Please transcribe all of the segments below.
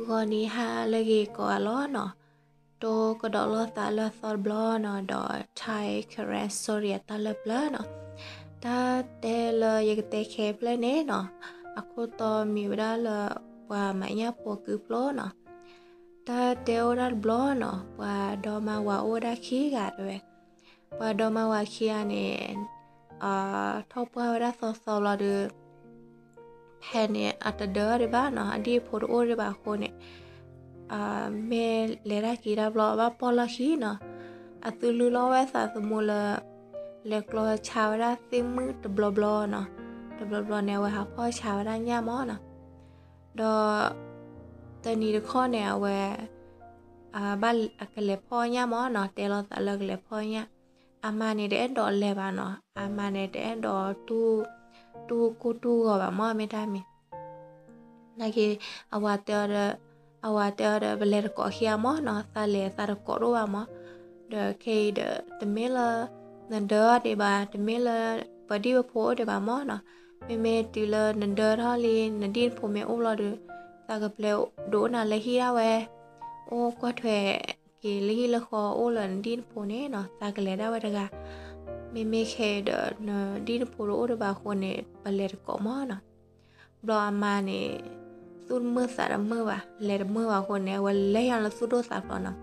ဂီၤနံၤဟါလၢအဂ့ၤကိးဂၤလီၤနီၤ, တိကဒီးလိာ်သးလၢအသီတဘျီနီၤ, ဒီး Thai Karen Story အတၢ်လၢပျၢၤနီၤ. တၢ်တဲလၢယကတဲခဲဖျၢၣ်န့ၣ်နီၤ, အခိၣ်တီမ့ၢ်ဝဲဒၣ်လၢ ပှၤမၤညၣ်ဖိကုဖျိနီၤ. တၢ်တဲအိၣ်ဒၣ်တဘျီနီၤ, ပှၤဒီမါဝၤအိၣ်ဝဲဒၣ်ခံဂၤတဲဝဲ, ပှၤဒီမါဝၤခံဂၤန့ၣ် ထီၣ်ပှၢ်ဝဲဒၣ်သီသီလီၤဒီး ဖဲန့ၣ် အတဒၢဒံးဘၣ်နီၤ, အဒံၣ်အဖိတအိၣ်ဒံးဘၣ်အဃိန့ၣ် မ့ၢ်လဲၤတၢ်က့ၤတၢ်ဘျီ ဘၣ်ပီၢ်လီၢ်ခံနီၤ. အသုလုၢ်လီၤဝဲသးသမူလၢ လဲၤကျီဆါဝဲဒၣ်သ့ၣ်မုၣ်တဘျီဘျီနီၤ. တဘျီဘျီန့ၣ် အဝဲဟးဖီၣ်ဆါဝဲဒၣ်ညၣ်မးနီၤ. ဒီး တနံၤတခီန့ၣ် အဝဲ ဘၣ်အကလဲၤဖီၣ်ညၣ်မးနီၤ, တဲလိာ်သးလၢကလဲၤဖီၣ်ညၣ်. အမါန့ၣ်တအဲၣ်ဒိးလဲၤဘၣ်နီၤ, အမါန့ၣ်တအဲၣ်ဒိး တူၢ်ကိၢ်တူၢ်ဂီၤဘၣ်မး မ့ၢ်တၢ်မံၤ နာ်က့ အဝၤတဲအီၤဒီး, အဝၤတဲအီၤဒီး ပလဲၤတကိးခံဂၤမးနီၤ, သးလဲၤသးတကိးတအိၣ်ဘၣ်မး. ဒီးခဲအံၤဒီး တမ့ၢ်လၢ နဒၢဒံးဘၣ်, တမ့ၢ်လၢ ပှၤဒံၣ်ပဖိအိၣ်ဒံးဘၣ်မးနီၤ. မ့မ့ၢ်တုၤလၢနဒၢထီၣ်လံ နဒံၣ်နဖိမ့ၢ်အိၣ်လီၤဒီး သးကပျဲဒိးအိၣ်နၤလၢဟံၣ်ဒၣ်ဝဲ, အိၣ်ကွၢ်ထွဲက့ၤလၢဟံၣ်လၢဃီအိၣ်လၢနဒံၣ်နဖိန့ၣ်နီၤ, သးကလဲၤဒၣ်ဝဲတဂၤ. မ့မ့ၢ်ခဲအံၤဒီး နဒံၣ်နဖိတအိၣ်ဒံးဘၣ်အဃိန့ၣ် ပလဲၤတကိးမးနီၤ. ဘျီအမါန့ၣ် သူၣ်တမုာ်သးတမုာ်ဘၣ်, လဲၤတမုာ်ဘၣ်အဃိန့ၣ် အဝဲလဲၤညါလၢသူၣ်ဒိၣ်သးဖျိးနီၤ.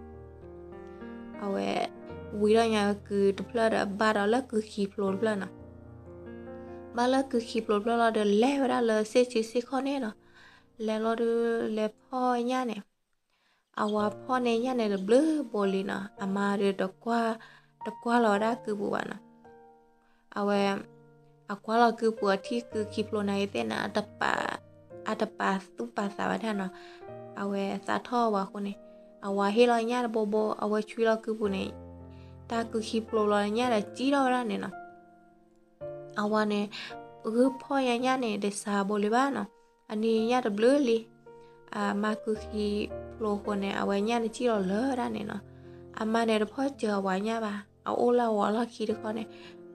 အဝဲ ဝံၤထီၣ်ညါကုတဖျၢၣ်ဒီး ဘၣ်ဒီးလၢကုခံဖျိတဖျၢၣ်နီၤ. ဘၣ်လၢကုခံဖျိတဖျၢၣ်လီၤဒီး လဲၤဝဲဒၣ်လၢစ့ၢ်ကီးစ့ၢ်ကီးန့ၣ်နီၤ. လဲၤလီၤဒီး လဲၤဖီၣ်ညၣ်န့ၣ် အဝၤဖီၣ်န့ၢ်ညၣ်န့ၣ်တဘျုးဘိလံနီၤ. အမါဒီး တကွၢ်လီၤဝဲဒၣ်ကုပူၤဘၣ်နီၤ. အဝဲ အကွၢ်လီၤကုပူၤ အထံၣ်ကုခံဖျိန့ၣ်သ့ၣ်န့ၣ် အတပာ်သူၣ်ပာ်သးဝဲဒၣ်နီၤ. အဝဲသးထီၣ်ဝဲအဃိန့ၣ် အဝၤဟ့ၣ်လီၤညၣ်တဘိဘိ အဝဲဆွံလီၤကုပူၤန့ၣ် တၢ်ကုခံဖျိလီၤညၣ်ဒီးစံၣ်ထီၣ်ဝဲဒၣ်န့ၣ်နီၤ. အဝၤန့ၣ် ဂုၢ်ဖီၣ်ညါညၣ်န့ၣ် တစှၤဘိလံဘၣ်နီၤ. အန့ၢ်ညၣ်တဘျုးလံ. အမါကုခံဖျိအဃိန့ၣ် အဝဲညၣ်န့ၣ်စံၣ်လီၤလၢာ်ဒၣ်န့ၣ်နီၤ. အမါန့ၣ် တဖီၣ်စၢၤအဝၤညၣ်ဘၣ်. အအိၣ်လၢအဝၤလီၢ်ခံတခီန့ၣ်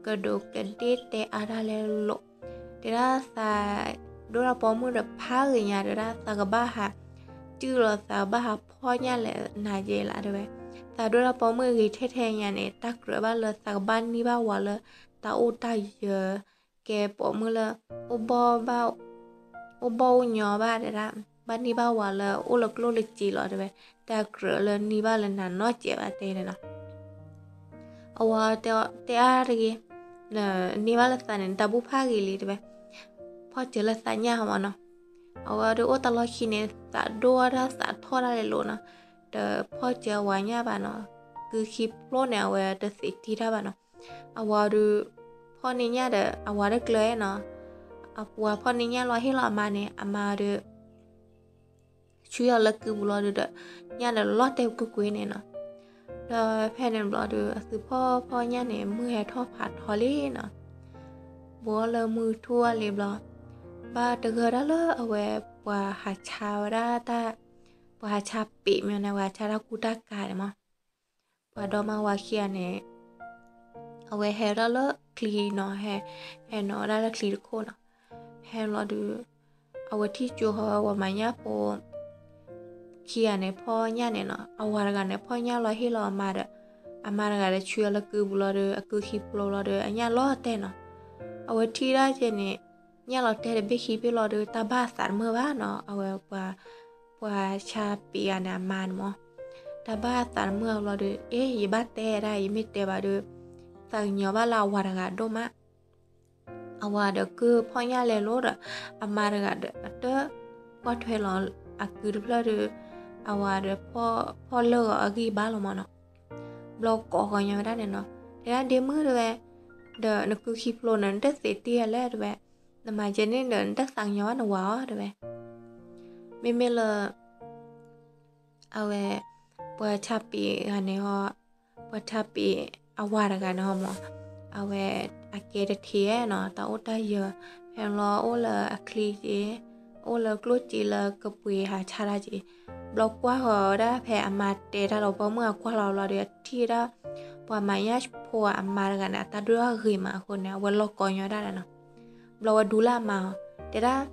ကဒူးကဒ့ၣ်တဲအါတၢ်လဲလိာ် တဲဒၣ်သး ဒိၣ်တၢ်ပိာ်မုၣ်ဒီးဖးဂ့ၤညါ တဲဒၣ်သးကဘၣ်ဟး တုၢ်လီၤသးကဘၣ်ဟးဖီၣ်ညၣ်လဲၣ်နၤယဲလၢတဲဝဲ. သးဒိၣ်တၢ်ပိာ်မုၣ်ဂ့ၤထဲထဲညါန့ၣ် တၢ်ကြၢးဘၣ်လၢသးကဘၣ်န့ၢ်ဘၣ်ဝၤလၢ တၢ်အိၣ်တၢ်ယၢၤ ကဲပိာ်မုၣ်လၢ အိၣ်ဘီၣ်ဘၣ် အိၣ်ဘီၣ်အိၣ်ညီဘၣ်တဲဒၣ် ဘၣ်န့ၢ်ဘၣ်ဝၤလၢအိၣ်လၢကျိၣ်လၢစ့လီၤတဲဝဲ. တၢ်ကြၢးလၢန့ၢ်ဘၣ်လၢနၤနီတစဲးဘၣ်တဲန့ၣ်နီၤ. အဝၤတဲအါတဂ့ၤ, နန့ၢ်ဘၣ်လၢသးန့ၣ် နတၢ်ဘူၣ်ဖးဂ့ၤလံတဲဝဲ. ဖီၣ်စၢၤလၢသးညၣ်ဟီမးနီၤ. အဝဲဒီးအိၣ်တၢ်လီၢ်ခံန့ၣ် သးဒိၣ်တၢ်သးထီၣ်တၢ်လဲၤလိာ်နီၤ. တဖီၣ်စၢၤအဝၤညၣ်ဘၣ်နီၤ. ကုခံဖျိန့ၣ် အဝဲတသ့တံၢ်တၢ်ဘၣ်နီၤ. အဝၤဒီး ဖီၣ်န့ၢ်ညၣ်ဒီး အဝၤတကျၢၤနီၤ. အဝၤဖီၣ်န့ၢ်ညၣ်လီၤဟ့ၣ်လီၤအမါန့ၣ် အမါဒီး ဆွံအီၤလၢကုပူၤလီၤဒီး ညၣ်ဒီးလီၤတဲာ်ကွ့ၢ်ကွ့ၢ်န့ၣ်နီၤ. ဒီးဖဲန့ၣ်ဘျီဒီး အသုဖီၣ်ဖီၣ်ညၣ်န့ၣ် မုၢ်ဟဲထီၣ်ဖးထီလံနီၤ. ဘိလၢမုၢ်ထူၣ်အီၤလံဘျီ ဘၣ်တဂၢၢ်ဒၣ်လၢအဝဲ ပှၤဟးဆါဝဲဒၣ်တၢ် ပှၤဟးဆါပ့ၤမ့ၢ်န့ၣ် ပှၤဟးဆါတၢ်ကူတၢ်ကၤန့ၣ်မး. ပှၤဒီမါဝၤခံဂၤန့ၣ် အဝဲဟဲဒၣ်လၢချံနီၤ, ဟဲ ဟဲနီၤဒၣ်လၢချံတခိၣ်နီၤ. ဟဲလီၤဒီး အဝဲထံၣ်ကၠိဃီဝဲပှၤမၤညၣ်ဖိ ခံဂၤန့ၣ် ဖီၣ်ညၣ်န့ၣ်နီၤ. အဝၤတဂၤန့ၣ် ဖီၣ်ညၣ်လီၤဟ့ၣ်လီၤအမါဒီး အမါတဂၤဒီးဆွံအီၤလၢကုပူၤလီၤဒီး အကုခံဖျိလီၤဒီး အညၣ်လီၤတဲာ်နီၤ. အဝဲထံၣ်ဒၣ်ကဲန့ၣ် ညၣ်လီၤတဲာ်တဘ့ၣ်ခံဘ့ၣ်လီၤဒီး တၢ်ဘၣ်သးတမုာ်ဘၣ်နီၤ. အဝဲပှၤ ပှၤဆါပ့ၤဂၤန့ၣ် အမါန့ၣ်မး တၢ်ဘၣ်သးတမုာ်အဘျီဒီး အ့ ယဘၣ်တဲဒၣ် ယမ့ၢ်တဲဘၣ်ဒီး သးကညီၤဘၣ်လၢအဝၤတဂၤဒိၣ်မး. အဝၤဒီးကုၢ်ဖီၣ်ညၣ်လဲၤလိၤဒီး အမါတဂၤဒီးအတၢ်ကွၢ်ထွဲလီၤအကုတဖျၢၣ်ဒီး အဝၤဒီး ဖီၣ်လၢဂီၤအဂံၢ်ဘါလီၤမးနီၤ. ဘျီကိးဃီညီဝဲဒၣ်န့ၣ်နီၤ. တဲဒၣ်ဒ့မုၣ်တဲဝဲ, ဒီးနကုခံဖျိန့ၣ် နတသ့တံၢ်အလဲၣ်တဲဝဲ, နမၤကဲန့ၣ်ဒီး နတသးကညီၤဘၣ်နဝၤအီၤတဲဝဲ. မ့မ့ၢ်လၢ အဝဲ ပှၤဆါပ့ၤဂၤန့ၣ်ဟီ, ပှၤဆါပ့ၤအဝၤတဂၤန့ၣ်ဟီမး, အဝဲအကဲတထံၣ်နီၤ တၢ်အိၣ်တၢ်ယၢၤ, ဖဲလီၤအိၣ်လၢအချံက့ၤ, အိၣ်လၢကျိၣ်စ့လၢကပှ့ၤဟးဆါတၢ်က့ၤ, ဘျီကွၢ်ဃီၤဝဲဒၣ်ဖဲအမါတဲတၢ်လီၤ ပိာ်မုၣ်အကွၢ်လီၤဘျီဒီး အထံၣ်ဝဲဒၣ် ပှၤမၤညၣ်ဖိအမါတဂၤန့ၣ် အတၢ်ဒိၣ်ထီၣ်ဂ့ၤမးအဃိန့ၣ် အဝဲလီၤကိးညီဒၣ်ဒီးနီၤ. ဘျီဝဲဒူလၢအမါအီၤ, တဲဒၣ်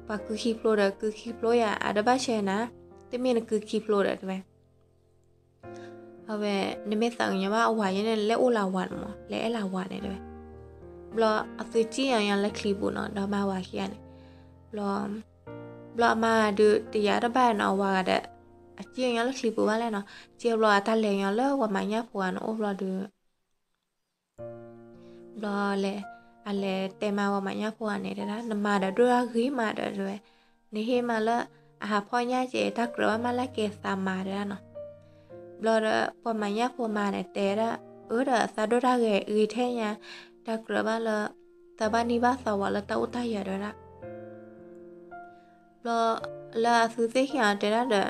ပှၤကုခံဖျိဒီး ကုခံဖျိယၤ အတဘၣ်ဆဲးနၤ, တမ့ၢ်နကုခံဖျိဒီးတဲဝဲ အဝဲ နမ့ၢ်သးကညီၤဘၣ်အဝၤယဲန့ၣ် လဲၤအိၣ်လၢအဝၤန့ၣ်မး လဲၤအဲၣ်လၢအဝၤန့ၣ်တဲဝဲ. ဘျီအသုစံၣ်ညီညီလၢချံပူၤနီၤ ဒီးမါဝၤခံဂၤန့ၣ်, ဘျီ ဘျီအမါဒုးတယာ်တဘၣ်နီၤ အဝၤဂၤဒီး အစံၣ်ညီညီလၢချံပူၤဘၣ်လဲၣ်နီၤ, စံၣ်ဘျီအတၢ်လဲၤညီလၢပှၤမၤညၣ်ဖိဂၤန့ၣ်အိၣ်ဘျီဒီး ဘျီလဲၤ အလဲၤတဲမါပှၤမၤညၣ်ဖိဂၤန့ၣ်တဲဒၣ် နမၤဒီးဒိၣ်တၢ်ဂ့ၤမးဒီးတဲဝဲ, နဟ့ၣ်မါလၢ အဟးဖီၣ်ညၣ်ကဲ တၢ်ကြၢးဘၣ်မးလၢကဲသးမၤတဲဒၣ်နီၤ. ဘျီဒီးပှၤမၤညၣ်ဖိမါန့ၣ်တဲဒၣ် အၢဒီးသးဒိၣ်တၢ်ဂ့ၤဂ့ၤထဲညါ, တၢ်ကြၢးဘၣ်လၢ သးဘၣ်နံၣ်ဘၣ်သးဝးလၢတၢ်အိၣ်တၢ်ယၢၤတဲဝဲဒၣ် ဘျီ လၢအသုသ့ၣ်ခံဂၤတဲဒၣ်ဒီး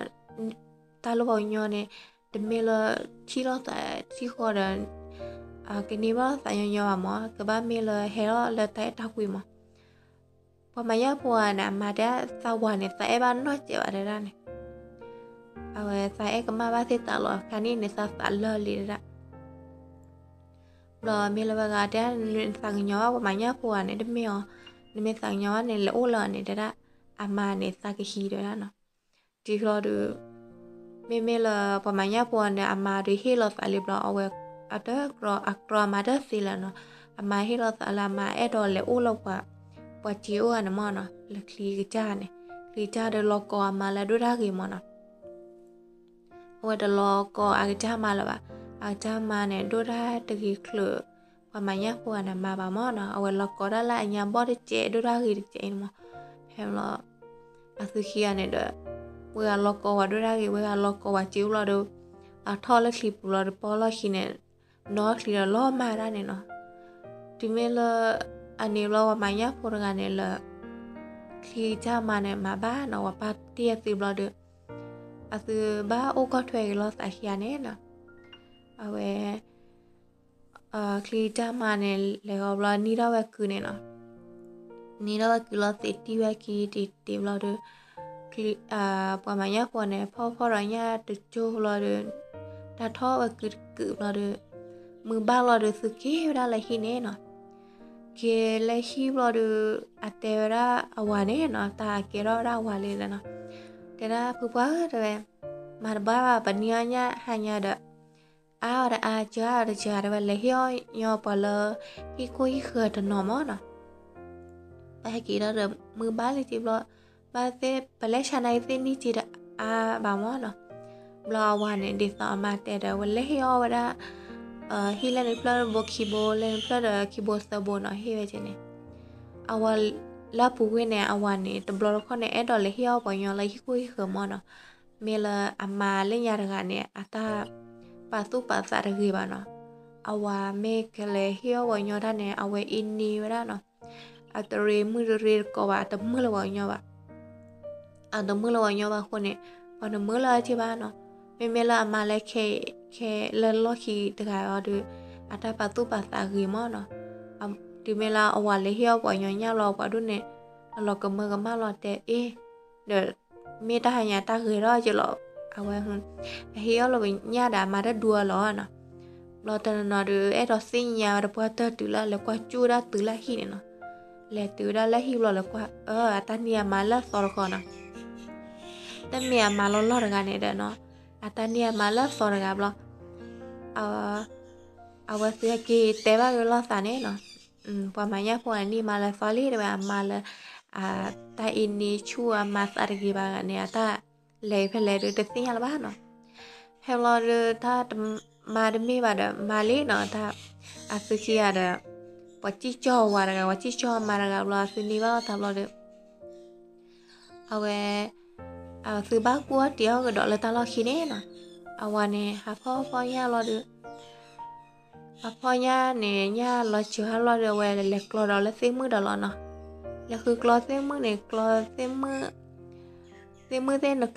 တၢ်လၢပှၤကညီန့ၣ် တမ့ၢ်လၢထံၣ်လိာ်သးထံဃီဒီး ကန့ၢ်ဘၣ်လိာ်သးညီညီဘၣ်မး ကဘၣ်မ့ၢ်လၢဟဲထီၣ်လၢတၢ်အဲၣ်တၢ်ကွံမး. ပှၤမၤညၣ်ဖိဂၤန့ၣ် အမါတဲသးဝၤန့ၣ် သးအဲၣ်ဘၣ်နီတစဲးဘၣ်တဲဒၣ်န့ၣ်, အဝဲသးအဲၣ်ကမၣ်ဘၣ်သ့ၣ်သးလီၤ ခါနံၣ်န့ၣ် သးသးလၢာ်လံတဲဒၣ် ဘျီမ့ၢ်လၢဝဲဂၤတဲ နသးကညီၤဘၣ်ပှၤမၤညၣ်ဖိဂၤန့ၣ် တမ့ၢ်အီၤ, နမ့ၢ်သးကညီၤဘၣ်န့ၣ် လဲၤအိၣ်လၢအီၤန့ၣ်တဲဒၣ်, အမါန့ၣ်သးကဟံးတဲဒၣ်နီၤ. တံၤကျီဒီး မ့မ့ၢ်လၢပှၤမၤညၣ်ဖိဂၤန့ၣ် အမါဒီးဟ့ၣ်လီၤသးလံဘျီ အဝဲ အတကြၢး အကြၢးအမါတသ့လၢၤနီၤ, အမါဟ့ၣ်လီၤသးလၢအမါအဲၣ်ဒိးလဲၤအိၣ်လၢပှၤ ပှၤစ့အိၣ်ဂၤန့ၣ်မ့ၢ်နီၤ လၢချံကစၢ်န့ၣ်, ချံကစၢ်ဒီးလီၤကိးအမါလၢဒိၣ်တၢ်ဂ့ၤမ့ၢ်နီၤ အဝဲတလီၤကိးအကစၢ်မါလၢၤဘၣ်, အကစၢ်မါန့ၣ် ဒိၣ်တၢ်တဂ့ၤချုး ပှၤမၤညၣ်ဖိဂၤန့ၣ်မါဘၣ်မ့ၢ်နီၤ, အဝဲလီၤကိးတၢ်လၢအညါဘီၣ်တစဲးဒိၣ်တၢ်ဂ့ၤတစဲးန့ၣ်မ့ၢ်, ဖဲလီၤ အသုခံဂၤန့ၣ်ဒီး ဝဲဂၤလီၤကိးဝဲဒိၣ်တၢ်ဂ့ၤ ဝဲဂၤလီၤကိးဝဲစ့အိၣ်ဘျီဒီး အထီၣ်လၢချံပူၤလီၤဒီး ပီၣ်လီၢ်ခံန့ၣ် နီၣ်ချံဒီးလီၤမၢ်ဒၣ်န့ၣ်နီၤ, တုၤမ့ၢ်လၢ အန့ၣ်ဘျီပှၤမၤညၣ်ဖိတဂၤန့ၣ်လၢ ချံကစၢ်မါန့ၣ် မၤဘၣ်နီၤ ပှၤပၢ်တ့ၢ်အသုဘျီဒီး အသုဘၣ်အိၣ်ကီၢ်ထွဲက့ၤလိာ်သးခံဂၤန့ၣ်နီၤ, အဝဲ ချံကစၢ်မါန့ၣ် လဲၤဃီၤဘျီနံၣ်ထီၣ်ဝဲကုန့ၣ်နီၤ, နံၣ်ထီၣ်ဝဲကုလီၤသ့းတံၢ်ဝဲခံတ့ၤတ့ၤဘျီဒီး ပှၤမၤညၣ်ဖိန့ၣ် ဖီၣ်ဖီၣ်ဒီးညၣ်တကၠိဘျီဒီး တၢ်ထီၣ်ဝဲကုတကုာ်ဘျီဒီး မုၢ်ဘၣ်လီၤဒီးသုက့ၤဝဲဒၣ်လၢဟံၣ်န့ၣ်နီၤ, က့ၤလၢဟံၣ်ဘျီဒီး အတဲဝဲဒၣ်အဝၤန့ၣ်နီၤ တၢ်ကဲထီၣ်ဝဲဒၣ်အဝၤလံဒီးနီၤ, တဲဒၣ်ဖုပှၢ်ဧၢ တဲဝဲ, မၤတဘၣ်ဘၣ် ပနံၤအီၣ်ညၣ်ဟါညါဒီး အါအီၤဒီးအါ စၢၤအီၤဒီးစၢၤ တဲဝဲ လဲၤဟ့ၣ်အီၣ်ညီပှၤလၢ ဟံၣ်ခိၣ်ဟံၣ်ဃၢၤတနီၤမ့ၢ်နီၤ, ပဟဲက့ၤဒီး မုၢ်ဘၣ်လံက့ၤဘျီ ဘၣ်သ့ၣ် ပလဲၤဆါနၤအံၤသ့ၣ်နံၣ်က့ၤဒီးအါဘၣ်မ့ၢ်နီၤ, ဘျီအဝၤန့ၣ် ဒ်သိးအမါတဲဒီး ဝဲလဲၤဟ့ၣ်အီၣ်ဝဲဒၣ် ဟံၣ်လၢန့ၣ်ဖျၢၣ်ဘိခံဘိ လၢန့ၣ်ဖျၢၣ်ဒီးခံဘိသၢဘိနီၤ ဟ့ၣ်ဝဲက့ၤန့ၣ်, အဝၤ လၢအပူၤကွံာ်န့ၣ် အဝၤန့ၣ် တဘျီတခီၣ်န့ၣ် အဲၣ်ဒိးလဲၤဟ့ၣ်အီၣ်ပှၤညီလၢဟံၣ်ခိၣ်ဟံၣ်ဃၢၤမ့ၢ်နီၤ, မ့ၢ်လၢအမါလၢညါတဂၤန့ၣ် အတၢ်ပာ်သူၣ်ပာ်သးတဂ့ၤဘၣ်နီၤ, အဝၤမ့ၢ်ကလဲၤဟ့ၣ်အီၣ်ပှၤညီတၢ်န့ၣ် အဝဲအ့န့ဝဲဒၣ်နီၤ, အတရ့မုၣ်တရ့တကိးဘၣ် အတမုာ်လၢၤပှၤကညီဘၣ် အတမုာ်လၢၤပှၤကညီဘၣ်အဃိန့ၣ် ပှၤတမုာ်လၢၤအီၤက့ၤဘၣ်နီၤ, မ့မ့ၢ်လၢအမါလၢခဲ ခဲလၢလီၢ်ခံတဂၤအံၤဒီး အတၢ်ပာ်သူၣ်ပာ်သးဂ့ၤမ့ၢ်နီၤ, တုၤမ့ၢ်လၢအဝၤလဲၤဟ့ၣ်အီၣ်ပှၤညီညၣ်လီၤ ပှၤဒိၣ်န့ၣ် အလီၤကမၢကမၣ်လီၤတဲအ့ၣ် ဒီး မ့ၢ်တၢ်ဟါညါတၢ်ဂ့ၤထီၣ်က့ၤလီၤ, အဝဲ အဟ့ၣ်အီၣ်လီၤပှၤညီညၣ်ဒီးအမါတဒူအလီၢ်နီၤ, ဘျီတနီၤနီၤဒီး အဲၣ်ဒိးသ့ၣ်ညါဝဲတပှၢ်တၢၢ်တုၤလၢလဲၤကွၢ်ကၠူၣ်ဝဲဒၣ်တုၤလၢဟံၣ်န့ၣ်နီၤ, လဲၤတုၤဝဲဒၣ်လၢဟံၣ်ဘျီလဲၤကွၢ် အၢ အတၢ်န့ၢ်အမါလၢအသီတခီနီၤ, တမ့ၢ်အမါလီၢ်လီၢ်တဂၤန့ၣ်ဒီးနီၤ, အတၢ်န့ၢ်အမါလၢအသီတဂၤဘျီ အဝဲသုက့ၤတဲဘၣ်က့ၤလိာ်သးန့ၣ်နီၤ, ပှၤမၤညၣ်ဖိန့ၣ် န့ၢ်မါလၢအသီလံ တဲဝဲအမါလၢ တၢ်အ့န့ဆူၣ်အမါသးတဂ့ၤဘၣ်ဂၤန့ၣ် အတၢ်လဲၤဖဲလဲၣ်ဒီးတသ့ၣ်ညါလၢၤဘၣ်နီၤ, ဖဲဘျီဒီးတၢ်မါတမ့ၢ်ဘၣ်ဒီးမါလံနီၤ, တၢ်အသုခံဂၤဒီး ပှၤစံၣ်ကၠီဝၤတဂၤ ပှၤစံၣ်ကၠီမါတဂၤဘျီ အသုန့ၢ်ဘၣ်လိာ်သးဘျီဒီး အဝဲ အသုဘၣ်ကူၣ်အီၣ်တံၤအီၣ်ကဒီးလၢတၢ်လီၢ်ခံန့ၣ်နီၤ, အဝၤန့ၣ် ဟးဖီၣ်ဖီၣ်ညၣ်လီၤဒီး ဟးဖီၣ်ညၣ်န့ၣ် ညၣ်လီၤစၢၤဟးလီၤဒီး အဝဲလဲၤကျီဒီးလၢသ့ၣ်မုၣ်ဒီးလီၤနီၤ, လဲၤဃုကျီသ့ၣ်မုၣ်န့ၣ် ကျီသ့ၣ်မုၣ် သ့ၣ်မုၣ်သ့ၣ်န့ၣ်ကျီ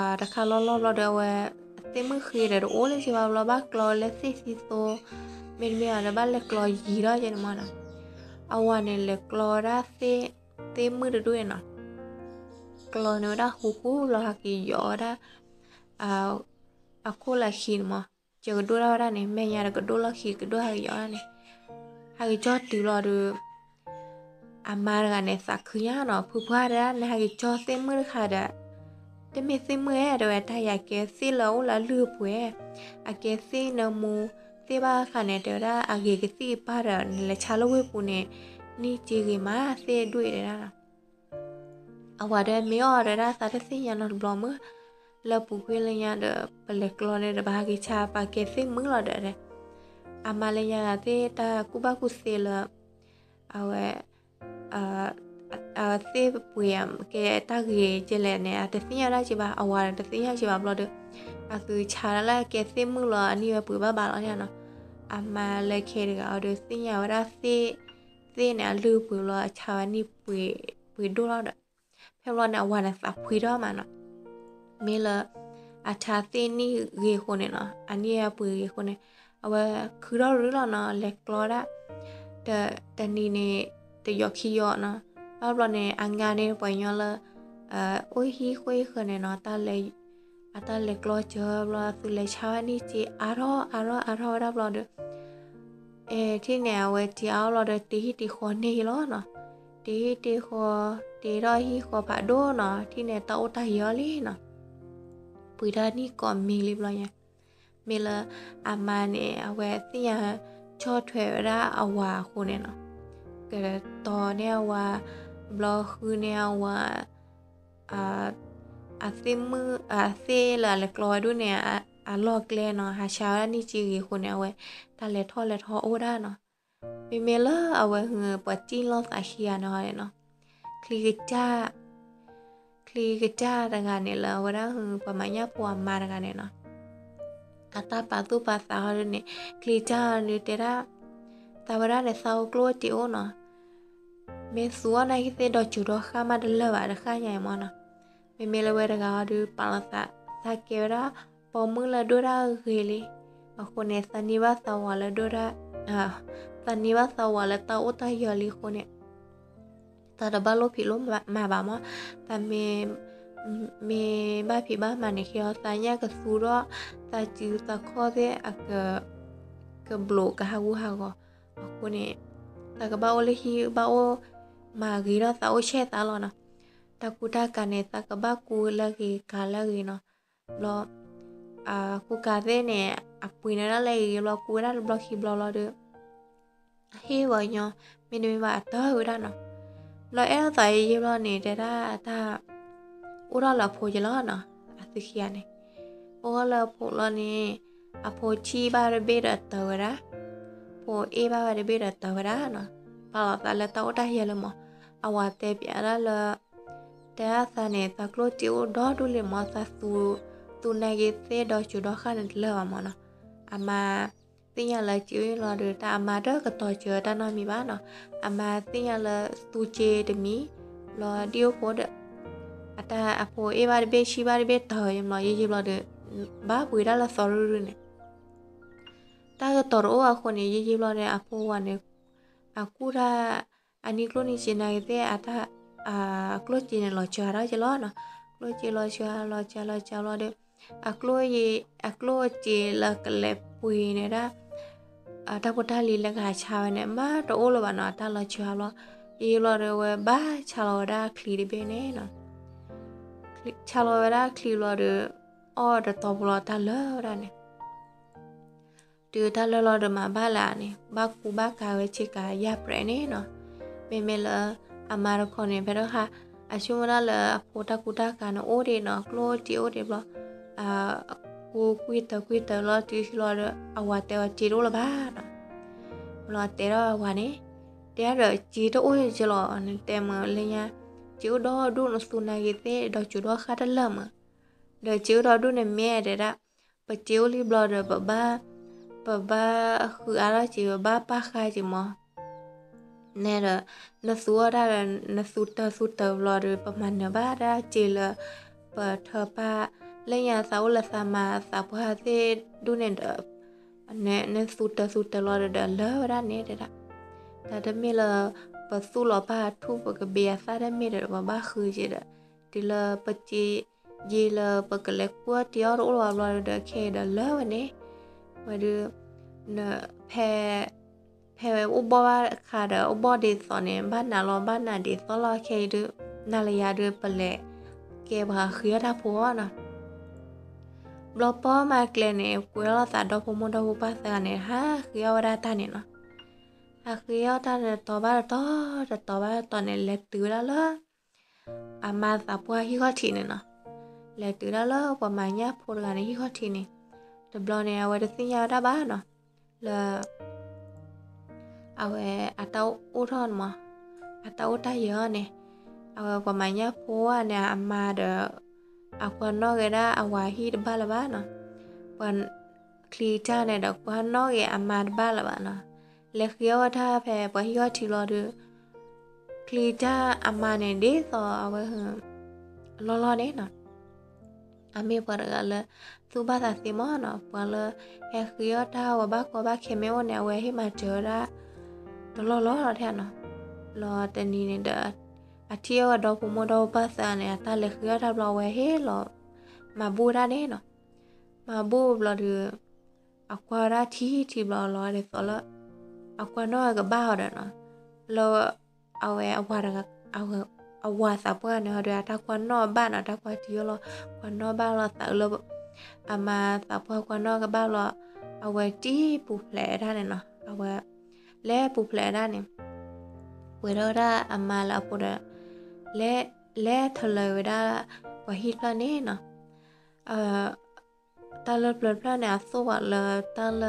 တခါလီၤလီၤဘျီဒီး အဝဲ သ့ၣ်မုၣ်ဃ့ဒီးတအိၣ်လၢၤဘၣ်ဘျီ ဘၣ်ကျီလၢသ့ၣ်သံသိ မ့တမ့ၢ်ဘၣ်ဒီးဘၣ်လဲၤကျီယံၤထီၣ်ကဲန့ၣ်မ့ၢ်နီၤ, အဝၤန့ၣ်လဲၤကျီဝဲဒၣ်သ့ၣ် သ့ၣ်မုၣ်တဒူၣ်န့ၣ်နီၤ, ကျီန့ၢ်ဝဲဒၣ်ဃူဃူလီၤ ဟးက့ၤယီၤဝဲဒၣ် အခိၣ်လၢခံန့ၣ်မ့ၢ် ကကဒိၣ်ထီၣ်ဝဲဒၣ်န့ၣ် မဲာ်ညါဒီးကဒိၣ်လီၢ်ခံကဒိၣ်ဟးက့ၤယီၤဝဲဒၣ်န့ၣ်, ဟးက့ၤကၠီတုၤလီၤဒီး အမါတဂၤန့ၣ် သးခုညါနီၤ ဖုပှၢ်တဲဒၣ် နဟးက့ၤကၠီသ့ၣ်မုၣ်တခါဒီး တမ့ၢ်သ့ၣ်မုၣ်ဧါ တဲဝဲ, တၢ်ယၤကဲသ့ၣ်လၢအအိၣ်လၢအလုၢ်အပှ့ၤ, အကဲသ့ၣ်နၢမူသ့ၣ်ဘၣ်ဃးန့ၣ် တဲဝဲဒၣ် အဂ့ၤကသံၣ်ကပၤဒီး နလဲၤဆါလၢဝ့ၢ်ပူၤန့ၣ် နံၣ်က့ဂ့ၤမး သ့ၣ်ဒူၣ်အံၤ တဲဒၣ်နီၤ. အဝၤဒီးမ့ၢ်အီၤ တဲဒၣ် သးတသ့ၣ်ညါနီတဘျီမုၢ်, လၢပူၤကွံာ်လၢညါဒီး ပလဲၤကျီန့ၣ်ဒီး ပဟးက့ၤဆါ ပှၤကဲသ့ၣ်မုၣ်လီၤဒီး အမါလၢညါဂၤသ့ၣ် တၢ်ကူၣ်ဘၣ်ကူၣ်သ့လၢ အဝဲ အသ့ၣ်ပှ့ၤ ကဲတၢ်ဂ့ၤကဲလဲၣ်န့ၣ် အတသ့ၣ်ညါဒၣ်က့ဘၣ်, အဝၤဒီးတသ့ၣ်ညါက့ဘၣ်ဘျီဒီး အသုဆါဒၣ်လၢကဲသ့ၣ်မုၣ်လီၤ အနံၣ်ဝဲပှ့ၤဘၣ်ဘၣ်လီၤန့ၣ်နီၤ. အမါလၢခဲတဂၤအီၤဒီး သ့ၣ်ညါဝဲဒၣ်သ့ၣ်, သ့ၣ်န့ၣ် အလုၢ်ပှ့ၤဘျီ အဆါဝဲနံၣ်ပှ့ၤ, ပှ့ၤဒိၣ်လီၤဒီး ဖဲဘျီန့ၣ် အဝၤန့ၣ်သးဖှံထီၣ်မးနီၤ. မ့ၢ်လၢ အဆါသ့ၣ်နံၣ်ဂ့ၤအဃိန့ၣ်နီၤ, အနံၣ်အပှ့ၤဂ့ၤအဃိန့ၣ် အဝဲခုထီၣ်ရူၢ်လီၤနီၤ, လဲၤကျီဒၣ် တနံၤန့ၣ် တယီၤခံယီၤနီၤ. ဘၣ်ဘျီန့ၣ် အငါန့ၣ် ပှၤကညီလၢ အိၣ်ဟံၣ်ဃီဟံၣ်ဃၢၤန့ၣ်နီၤ, အတၢ်လဲၤကျီစၢၤဘျီ အသုလဲၤဆါဝဲနံၣ်က့အါထီၣ်အါထီၣ်အါထီၣ်ဝဲဒၣ်ဘျီဒီး အဲ ထံၣ်န့ၣ် အဝဲတ့အါအီၣ်ဘျီဒီး တ့ဟံၣ်တ့ဃီန့ၢ်လီၤနီၤ. တ့ဟံၣ်တ့ဃီ, တ့ထီၣ်ဟံၣ်ဃီဖးဒိၣ်နီၤ, ထံၣ်န့ၣ် တၢ်အိၣ်တၢ်ယၢၤလံနီၤ. ပှ့ၤတၢ်နံၣ်ကိးမံၤလံဘျီညါ, မ့ၢ်လၢအမါန့ၣ် အဝဲသ့ၣ်ညါဆီၣ်ထွဲဝဲဒၣ်အဝၤအဃိန့ၣ်နီၤ, ကတီၤန့ၢ်အဝၤ, ဘျီဃုန့ၢ်အဝၤ အသ့ၣ်မုၣ်, အသ့ၣ်လၢအလဲၤကျီဝဲဒၣ်န့ၣ် အလီၢ်ကျဲနီၤ, ဟးဆါဝဲဒၣ်နံၣ်က့ဂ့ၤအဃိန့ၣ် အဝဲတၢ်လဲၤထီၣ်လဲၤထီအိၣ်ဝဲဒၣ်နီၤ. မ့မ့ၢ်လၢအဝဲ ပှၤတံၢ်လိာ်သးခံဂၤန့ၣ်ဟီန့ၣ်နီၤ, ချံကစၢ်, ချံကစၢ်တဂၤန့ၣ်လၢအဝဲဒၣ် ပှၤမၤညၣ်ဖိအမါတဂၤန့ၣ်နီၤ, အတၢ်ပာ်သူၣ်ပာ်သးဟီဒ်န့ၣ် ချံကစၢ်န့ၣ်တဲဒၣ်, သးဝဲဒၣ်န့ၣ် သးအိၣ်ကျိၣ်အိၣ်စ့အိၣ်နီၤ, မ့ၢ်သူအီၣ်နာ်က့သ့ၣ်ဒီးစူၤဒီးဃၣ်မးတလၢာ်ဘၣ်တဃၣ်ညါအံၤမ့ၢ်နီၤ. မ့မ့ၢ်လၢဝဲတဂၤအီၤဒုး ပာ်လီၤသး, သးကဲဝဲဒၣ်ပိာ်မုၣ်လၢဒိၣ်တၢ်ဂ့ၤလံအဃိန့ၣ် သးန့ၢ်ဘၣ်သးဝၤလၢဒိၣ်တၢ်, သးန့ၢ်ဘၣ်သးဝၤလၢတၢ်အိၣ်တၢ်ယၢၤလံအဃိန့ၣ် သးတဘၣ်လိၣ်ဖံးလိၣ်မၤဘၣ်မး, သးမ့ၢ်, မ့ၢ်ဘၣ်ဖံးဘၣ်မၤန့ၣ် ခဲအီၤ သးညၣ်ကသူဒီး သးစုသးခီၣ်သ့ၣ်အက, ကဘျိးကဟးဂူာ်ဟးဂီၤအဃိန့ၣ် သးကဘၣ်အိၣ်လၢဟံၣ်ဘၣ်အိၣ်မၤဂ့ၤထီၣ်သးအိၣ်ဆဲးသးလီၤနီၤ. တၢ်ကူတၢ်ကၤန့ၣ် သးကဘၣ်ကူလၢအဂ့ၤကၤလၢအဂ့ၤနီၤ. ဘျီ ကူကၤသ့ၣ်န့ၣ် အပှ့ၤန့ၢ်ဒၣ်လၢအဂ့ၤဘျီ ကူဝဲဒၣ်တဘျီခံဘျီလီၤဒီး အဟ့ၣ်ပှၤကညီ, မ့တမ့ၢ်ဘၣ်အတၢၢ်ဝဲဒၣ်နီၤ. ဘျီအဲၣ်ဒိးသးယံာ်ယံာ်ဘျီန့ၣ် တဲဒၣ်တၢ် အိၣ်ထီၣ်လၢအဖိက့ၤလီၤနီၤ, အသုခံဂၤန့ၣ် အိၣ်ထီၣ်လၢအဖိလီၤန့ၣ် အဖိဆံးဘၣ်တဘ့ၣ်ဒီးအတၢၢ်ဝဲဒၣ်, ဖိအ့ၣ်ဘၣ်ဝဲတဘ့ၣ်ဒီးအတၢၢ်ဝဲဒၣ်နီၤ. ပာ်လီၤသးလၢတၢ်အိၣ်တၢ်ယၢၤလၢမး, အဝၤတဲပျးဒၣ်လၢ တဲဒၣ်သးန့ၣ် သးကျိၣ်စ့အိၣ်ဒီဒူၣ်လံမး, သးသူ, သူနာ်က့သ့ၣ်ဒီးစူၤဒီးဃၣ်န့ၣ်တလၢာ်ဘၣ်မးနီၤ. အမါ သ့ၣ်ညါလၢစ့အိၣ်လီၤဒီး တၢ်အမါတကတီၤစၢၤတၢ်နီတမံၤဘၣ်နီၤ. အမါသ့ၣ်ညါလၢသူစ့တမံၤ ဘျီဒ်အိၣ်ဖိဒီး အတၢ်အဖိအ့ၣ်ဘၣ်တဘ့ၣ်ဆံးဘၣ်တဘ့ၣ်တၢၢ်ယံာ်ဘျီ ယံာ်ယံာ်ဘျီဒီး ဘၣ်ပှ့ၤဒၣ်လၢသီရုၢ်ရုၢ်န့ၣ် တၢ်ကတီၤတအိၣ်အဃိန့ၣ် ယံာ်ယံာ်ဘျီန့ၣ် အဖိဝၤန့ၣ် အကူၣ်တၢ် အနံၣ်ကျိၣ်နံၣ်စ့နာ်က့သ့ၣ် အတၢ် အကျိၣ်စ့န့ၣ်လီၤစှၤထီၣ်က့ၤလီၤနီၤ. ကျိၣ်စ့လီၤစှၤ လီၤစှၤ လီၤစှၤဘျီဒီး အကျိၣ်ယ့, အကျိၣ်စ့လၢကလဲၤပှ့ၤန့ၣ်ဒၣ် တၢ်ဖိတၢ်လံၤလၢကဟးဆါဝဲန့ၣ် မ့ၢ်တအိၣ်လၢၤဘၣ်နီၤ. တၢ်လီၤစှၤဘျီ ယံာ်ယံာ်ဘျီဒီး အဝဲဘၣ်ဆါလီၤဝဲဒၣ်အချံတဘ့ၣ်န့ၣ်နီၤ. ဆါလီၤဝဲဒၣ်အချံဘျီဒီး အီၣ်တတီၤဖိလီၤ တၢ်လၢာ်ဝဲဒၣ်န့ၣ် တုၤတၢ်လၢာ်လီၤဒီးမၤဘၣ်လၢန့ၣ် ဘၣ်ကူဘၣ်ကၤဝဲဆ့ကၤယၢ်ပြဲးန့ၣ်နီၤ. မ့မ့ၢ်လၢအမါတခီန့ၣ် ဖဲဒၣ်ဟါ အဆိကမိၣ်ဒၣ်လၢအဖိတၢ်ကူတၢ်ကၤန့ၣ်အိၣ်ဒံးနီၤ, ကျိၣ်စ့အိၣ်ဒံးဘျီ ကူကွံာ်တၢၤကွံာ်တၢၤလီၤတုၤလီၤဒီး အဝၤတဲဝဲစ့တအိၣ်လၢၤဘၣ်နီၤ. ဘျီတဲထီၣ်အဝၤန့ၣ် တဲဒၣ်ဒီးစ့တအိၣ်က့လီၤန့ၣ် တဲမ့ၢ်လၢညါ စ့အိၣ်ဒီဒူၣ်န့ၣ် သူနာ်က့သ့ၣ်ဒီးစူၤဒီးဃၣ်တလၢာ်မး ဒီးစ့အိၣ်ဒီဒူၣ်န့ၣ်မ့ၢ်တဲဒၣ် ပစ့အိၣ်လံဘျီဒီး ပဘၣ်, ပဘၣ်ဃုအါထီၣ်စ့ ပဘၣ်ပာ်ဃာ်စ့မး နဲဒီး နသူအီၣ်တၢ်ဒီး နသူတၢၤသူတၢၤဘျီဒီး ပမၤနၢၤဘၣ်တၢ်စ့လၢ ပထၢပာ် လၢညါသးအိၣ်လၢသးမၤသးပှၢ်သ့ၣ်ဒူၣ်န့ၣ်ဒီး နသူတၢၤသူတၢၤလီၤဒီး ဒီးလၢာ်ဝဲဒၣ်န့ၣ်တဲဒၣ်. တၢ်တမ့ၢ်လၢ ပသူၣ်လီၤပာ်ထူၣ် ပကဘ့အသၣ်တမ့ၢ်ဒီး ပဘၣ်ဃုက့ဒီး တုၤလၢပစ့ ယ့လၢပကလဲၤကွၢ်တ့အီၣ်တအိၣ်လၢၤဘၣ်ဘျီဒီး ခဲအံၤဒီးလၢာ်ဝဲန့ၣ် ဝဲဒုး န ဖဲ ဖဲဝဲအိၣ်ဘီၣ်ဘၣ်အခါဒီး အိၣ်ဘီၣ်ဒ်သိးန့ၣ် ဘၣ်နးလီၤ ဘၣ်နးဒ်သိးလီၤ ခဲအံၤဒုး နၤလၢယၤဒုး ပလဲၤ ကဲပှၤဃ့အီၣ်တၢ်ဖိအီၤနီၤ. ဘျီပီၢ်မၤကျဲန့ၣ် ကွဲးလိာ်သးဒီဖိမိၢ်ဒီဖိပၢ်သၢဂၤန့ၣ် ဟးဃ့အီၣ်ဝဲဒၣ်တၢ်န့ၣ်နီၤ. ဟးဃ့အီၣ်တၢ်န့ၣ် တတီၤဘၣ်တတီၤ တတီၤဘၣ်တတီၤန့ၣ် လဲၤတုၤဝဲဒၣ်လၢ အမါသးပှၢ်ဟံၣ်ခီၣ်ထံးန့ၣ်နီၤ. လဲၤတုၤဒၣ်လၢပှၤမၤညၣ်ဖိတဂၤန့ၣ် ဟံၣ်ခီၣ်ထံးန့ၣ်, တဘျီန့ၣ် အဝဲတသ့ၣ်ညါဝဲဒၣ်ဘၣ်နီၤ, လၢ အဝဲအတၢ်အိၣ်ထီၣ်န့ၣ်မး, အတၢ်အိၣ်တၢ်ယၢၤအီၤန့ၣ်, အဝဲပှၤမၤညၣ်ဖိဧါန့ၣ် အမါဒီး အကွၢ်နီၣ်က့ၤဒၣ်အဝၤဟံၣ်တဘၣ်လၢၤဘၣ်နီၤ. ပှၤချံတၢ်န့ၣ်ဒီး ကွၢ်နီၣ်က့ၤအမါတဘၣ်လၢၤဘၣ်နီၤ. လဲၤဃ့အီၣ်ဝဲတၢ်ဖဲပှၤဟံၣ်ခီၣ်ထံးလီၤဒီး ချံတၢ်အမါန့ၣ် ဒ်သိးအဝဲ လီၢ်လီၢ်န့ၣ်နီၤ. အမ့ၢ်ပှၤတဂၤလၢ သူၣ်ဘၣ်သးသ့မးနီၤ, ပှၤလၢ ဟဲဃ့အီၣ်တၢ်ဝဲဘၣ်ကီဘၣ်ခဲမ့ၢ်အိၣ်န့ၣ် အဝဲဟ့ၣ်မၤစၢၤဝဲဒၣ် တလီၢ်လီၢ်လီၤထဲနီၤ. လီၤတနံၤန့ၣ်ဒီး အထံၣ်အဝဲဒီဖိမိၢ်ဒီဖိပၢ်သၢဂၤန့ၣ် အတၢ်လဲၤဃ့အီၣ်တၢ်ဘျီ အဝဲဟ့ၣ်လီၤ မၤဘူၣ်ဝဲဒၣ်န့ၣ်နီၤ. မၤဘူၣ်ဘျီဒီး အကွၢ်ဝဲဒၣ်ထံထံဘျီလီၤ ဒ်သိးလၢ အကွၢ်နီၣ်ကဘၣ်အီၤဒီးနီၤ, လၢ အဝဲ အဝၤသးပှၢ်န့ၣ် ဟီဒီး အတၢ်ကွၢ်နီၣ်ဘၣ်နီၤ, တၢ်ကွၢ်ထံအီၤလီၤ, ကွၢ်နီၣ်ဘၣ်လီၤသးလၢ အမါသးပှၢ်ကွၢ်နီၣ်ကဘၣ်လီၤ, အဝဲတံၢ်ပူၤဖျဲးဝဲဒၣ်န့ၣ်နီၤ, အဝဲ လဲၤပူၤဖျဲးဝဲဒၣ်န့ၣ် ပှဲၤထီၣ်ဝဲဒၣ်အမါလၢအဖိဒီး လဲၤ လဲၤထလၢၤဝဲဒၣ် ပှၤဟံၣ်တဖျၢၣ်န့ၣ်နီၤ. တၢ်လၢပျၢၤတဖျၢၣ်န့ၣ် အသိၣ်ဝဲလၢတၢ်လၢ ပှၤ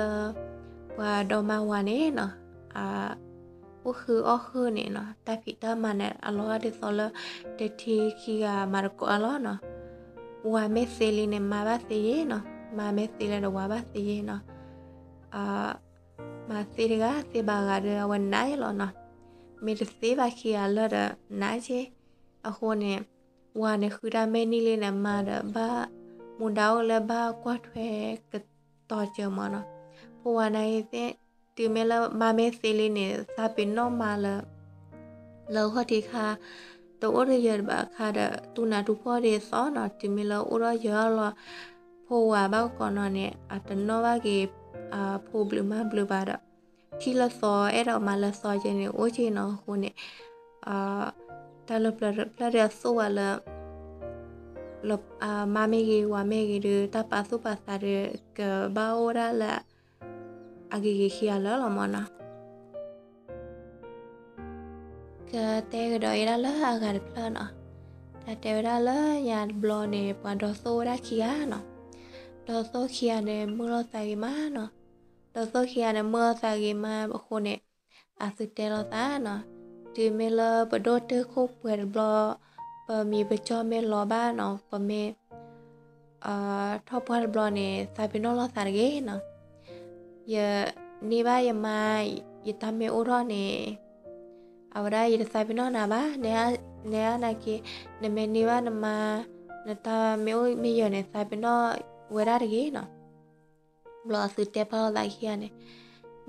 ဒီမါဝၤန့ၣ်နီၤ, အိၣ်ဃုအီၣ်ဃုန့ၣ်နီၤ, တၢ်ဖံးတၢ်မၤန့ၣ် အလီၤဂာ်ဒ်သိးလၢ တထံခံဂၤမၤသကိးအါလီၤနီၤ. ဝၤမ့ၢ်သ့လံန့ၣ် မါဘၣ်သ့ယ့ၣ်နီၤ, မါမ့ၢ်သ့လၢဒီးဝၤဘၣ်သ့ယ့ၣ်နီၤ. မၤသ့တဂၤသ့ဘၣ်ဂၤဒီး အဝဲနးယ့ၣ်လီၤနီၤ. မ့ၢ်တသ့ဘၣ်ခံဂၤလၢာ်ဒီး နးက့. အဃိန့ၣ် ဝၤန့ၣ်ဃုတၢ်မဲာ်နံၣ်လံန့ၣ် မါဒီးဘၣ် မူဒါအိၣ်လၢဘၣ်ကွၢ်ထွဲကတီၤစၢၤမးနီၤ. ဖိဝၤန့ၣ်သ့ၣ် တုၤမ့ၢ်လၢမါမ့ၢ်သ့လံန့ၣ် သးပ့ၤနီၣ်မါလၢ လၢခီၣ်ထံးခါ တအိၣ်တယၢၤတဘၣ်ခါဒီး တူၢ်နးတူၢ်ဖှီၣ်ဒ်သိးနီၤ, တုၤမ့ၢ်လၢအိၣ်ဒီးယၢၤလီၤ ဖိဝၤဘၣ်ကကိးနီၤန့ၣ် အတနီၣ်ဘၣ်က့ၤ ဖိဘျုးမါဘျုးဘၣ်ဒီး ထံၣ်လၢသီအဲၣ်ဒိးမၤလၢသီကဲန့ၣ် အိၣ်က့ၤနီၤ. အဃိန့ၣ် တၢ်လၢပျၢၤတဖျၢၣ်ဒီးအသိၣ်ဝဲလၢ မါမ့ၢ်ဂ့ၤ ဝၤမ့ၢ်ဂ့ၤဒီး တၢ်ပာ်သူၣ်ပာ်သးဒီး ကဘၣ်အိၣ်ဝဲဒၣ်လၢ အဂ့ၤဂ့ၤခံဂၤလၢာ်လီၤမးနီၤ. ကတဲကဒီးအံၤဒၣ်လၢအဂၤတဖျၢၣ်နီၤ. တၢ်တဲဝဲဒၣ်လၢညါတဘျီန့ၣ် ပှၤဒီသိၣ်ဝဲဒၣ်ခံဂၤနီၤ. ဒီသိၣ်ခံဂၤန့ၣ် မုာ်လိာ်သးဂ့ၤမးနီၤ. ဒီသိၣ်ခံဂၤန့ၣ် မုာ်လိာ်သးဂ့ၤမးအဃိန့ၣ် အသုတဲလိာ်သးနီၤ. တုၤမ့ၢ်လၢပဒိၣ်တၢၢ်ခိၣ်ပှဲၤတဘျီ ပမံၤပကၠီၣ်မ့ၢ်လီၤဘၣ်နီၤ, ပမ့ၢ် ထီၣ်ပှၢ်တဘျီန့ၣ် သးပ့ၤနီၣ်လိာ်သးတဂ့ၤနီၤ. ယန့ၢ်ဘၣ်ယမါ ယတၢ်မ့ၢ်အိၣ်ထီၣ်န့ၣ် အဝဲဒၣ်ယတသးပ့ၤနီၣ်နၤဘၣ်, နဲဒၣ်နာ်က့ နမ့ၢ်န့ၢ်ဘၣ်နမါ နတၢ်မ့ၢ်အိၣ်မ့ၢ်ယၢၤန့ၣ် သးပ့ၤနီၣ်ဝဲဒၣ်တဂ့ၤနီၤ. ဘျီအသုတဲဖျါလိာ်သးခံဂၤန့ၣ်,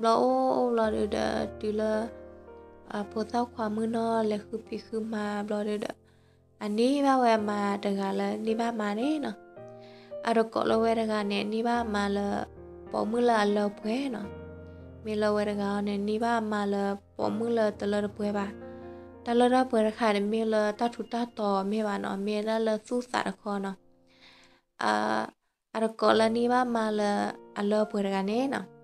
ဘျီအိၣ်အိၣ်ဘျီဒုးဒီး တုၤလၢ ဖိသၣ်ခွါမုၢ်နီၢ်လဲၤဃုဖံးဃုမၤဘျီဒုးဒီး အန့ၢ်ဘၣ်ဝဲအမါတဂၤလၢန့ၢ်ဘၣ်မါန့ၣ်နီၤ. အတကိးလၢဝဲတဂၤန့ၣ် န့ၢ်ဘၣ်အမါလၢ ပိာ်မုၣ်လၢအလၢပှဲၤနီၤ. မ့ၢ်လၢဝဲတဂၤအံၤန့ၣ် န့ၢ်ဘၣ်အမါလၢပိာ်မုၣ်လၢတလၢတပှဲၤဘၣ်. တၢ်လၢတၢ်ပှဲၤတခါန့ၣ် မ့ၢ်လၢတၢ်ထူးတၢ်တီၤမ့ၢ်ဘၣ်နီၤ, မ့ၢ်ဒၣ်လၢသူၣ်သးတခီနီၤ. အတကိးလၢန့ၢ်ဘၣ်မါလၢအလၢပှဲၤတဂၤန့ၣ်နီၤ.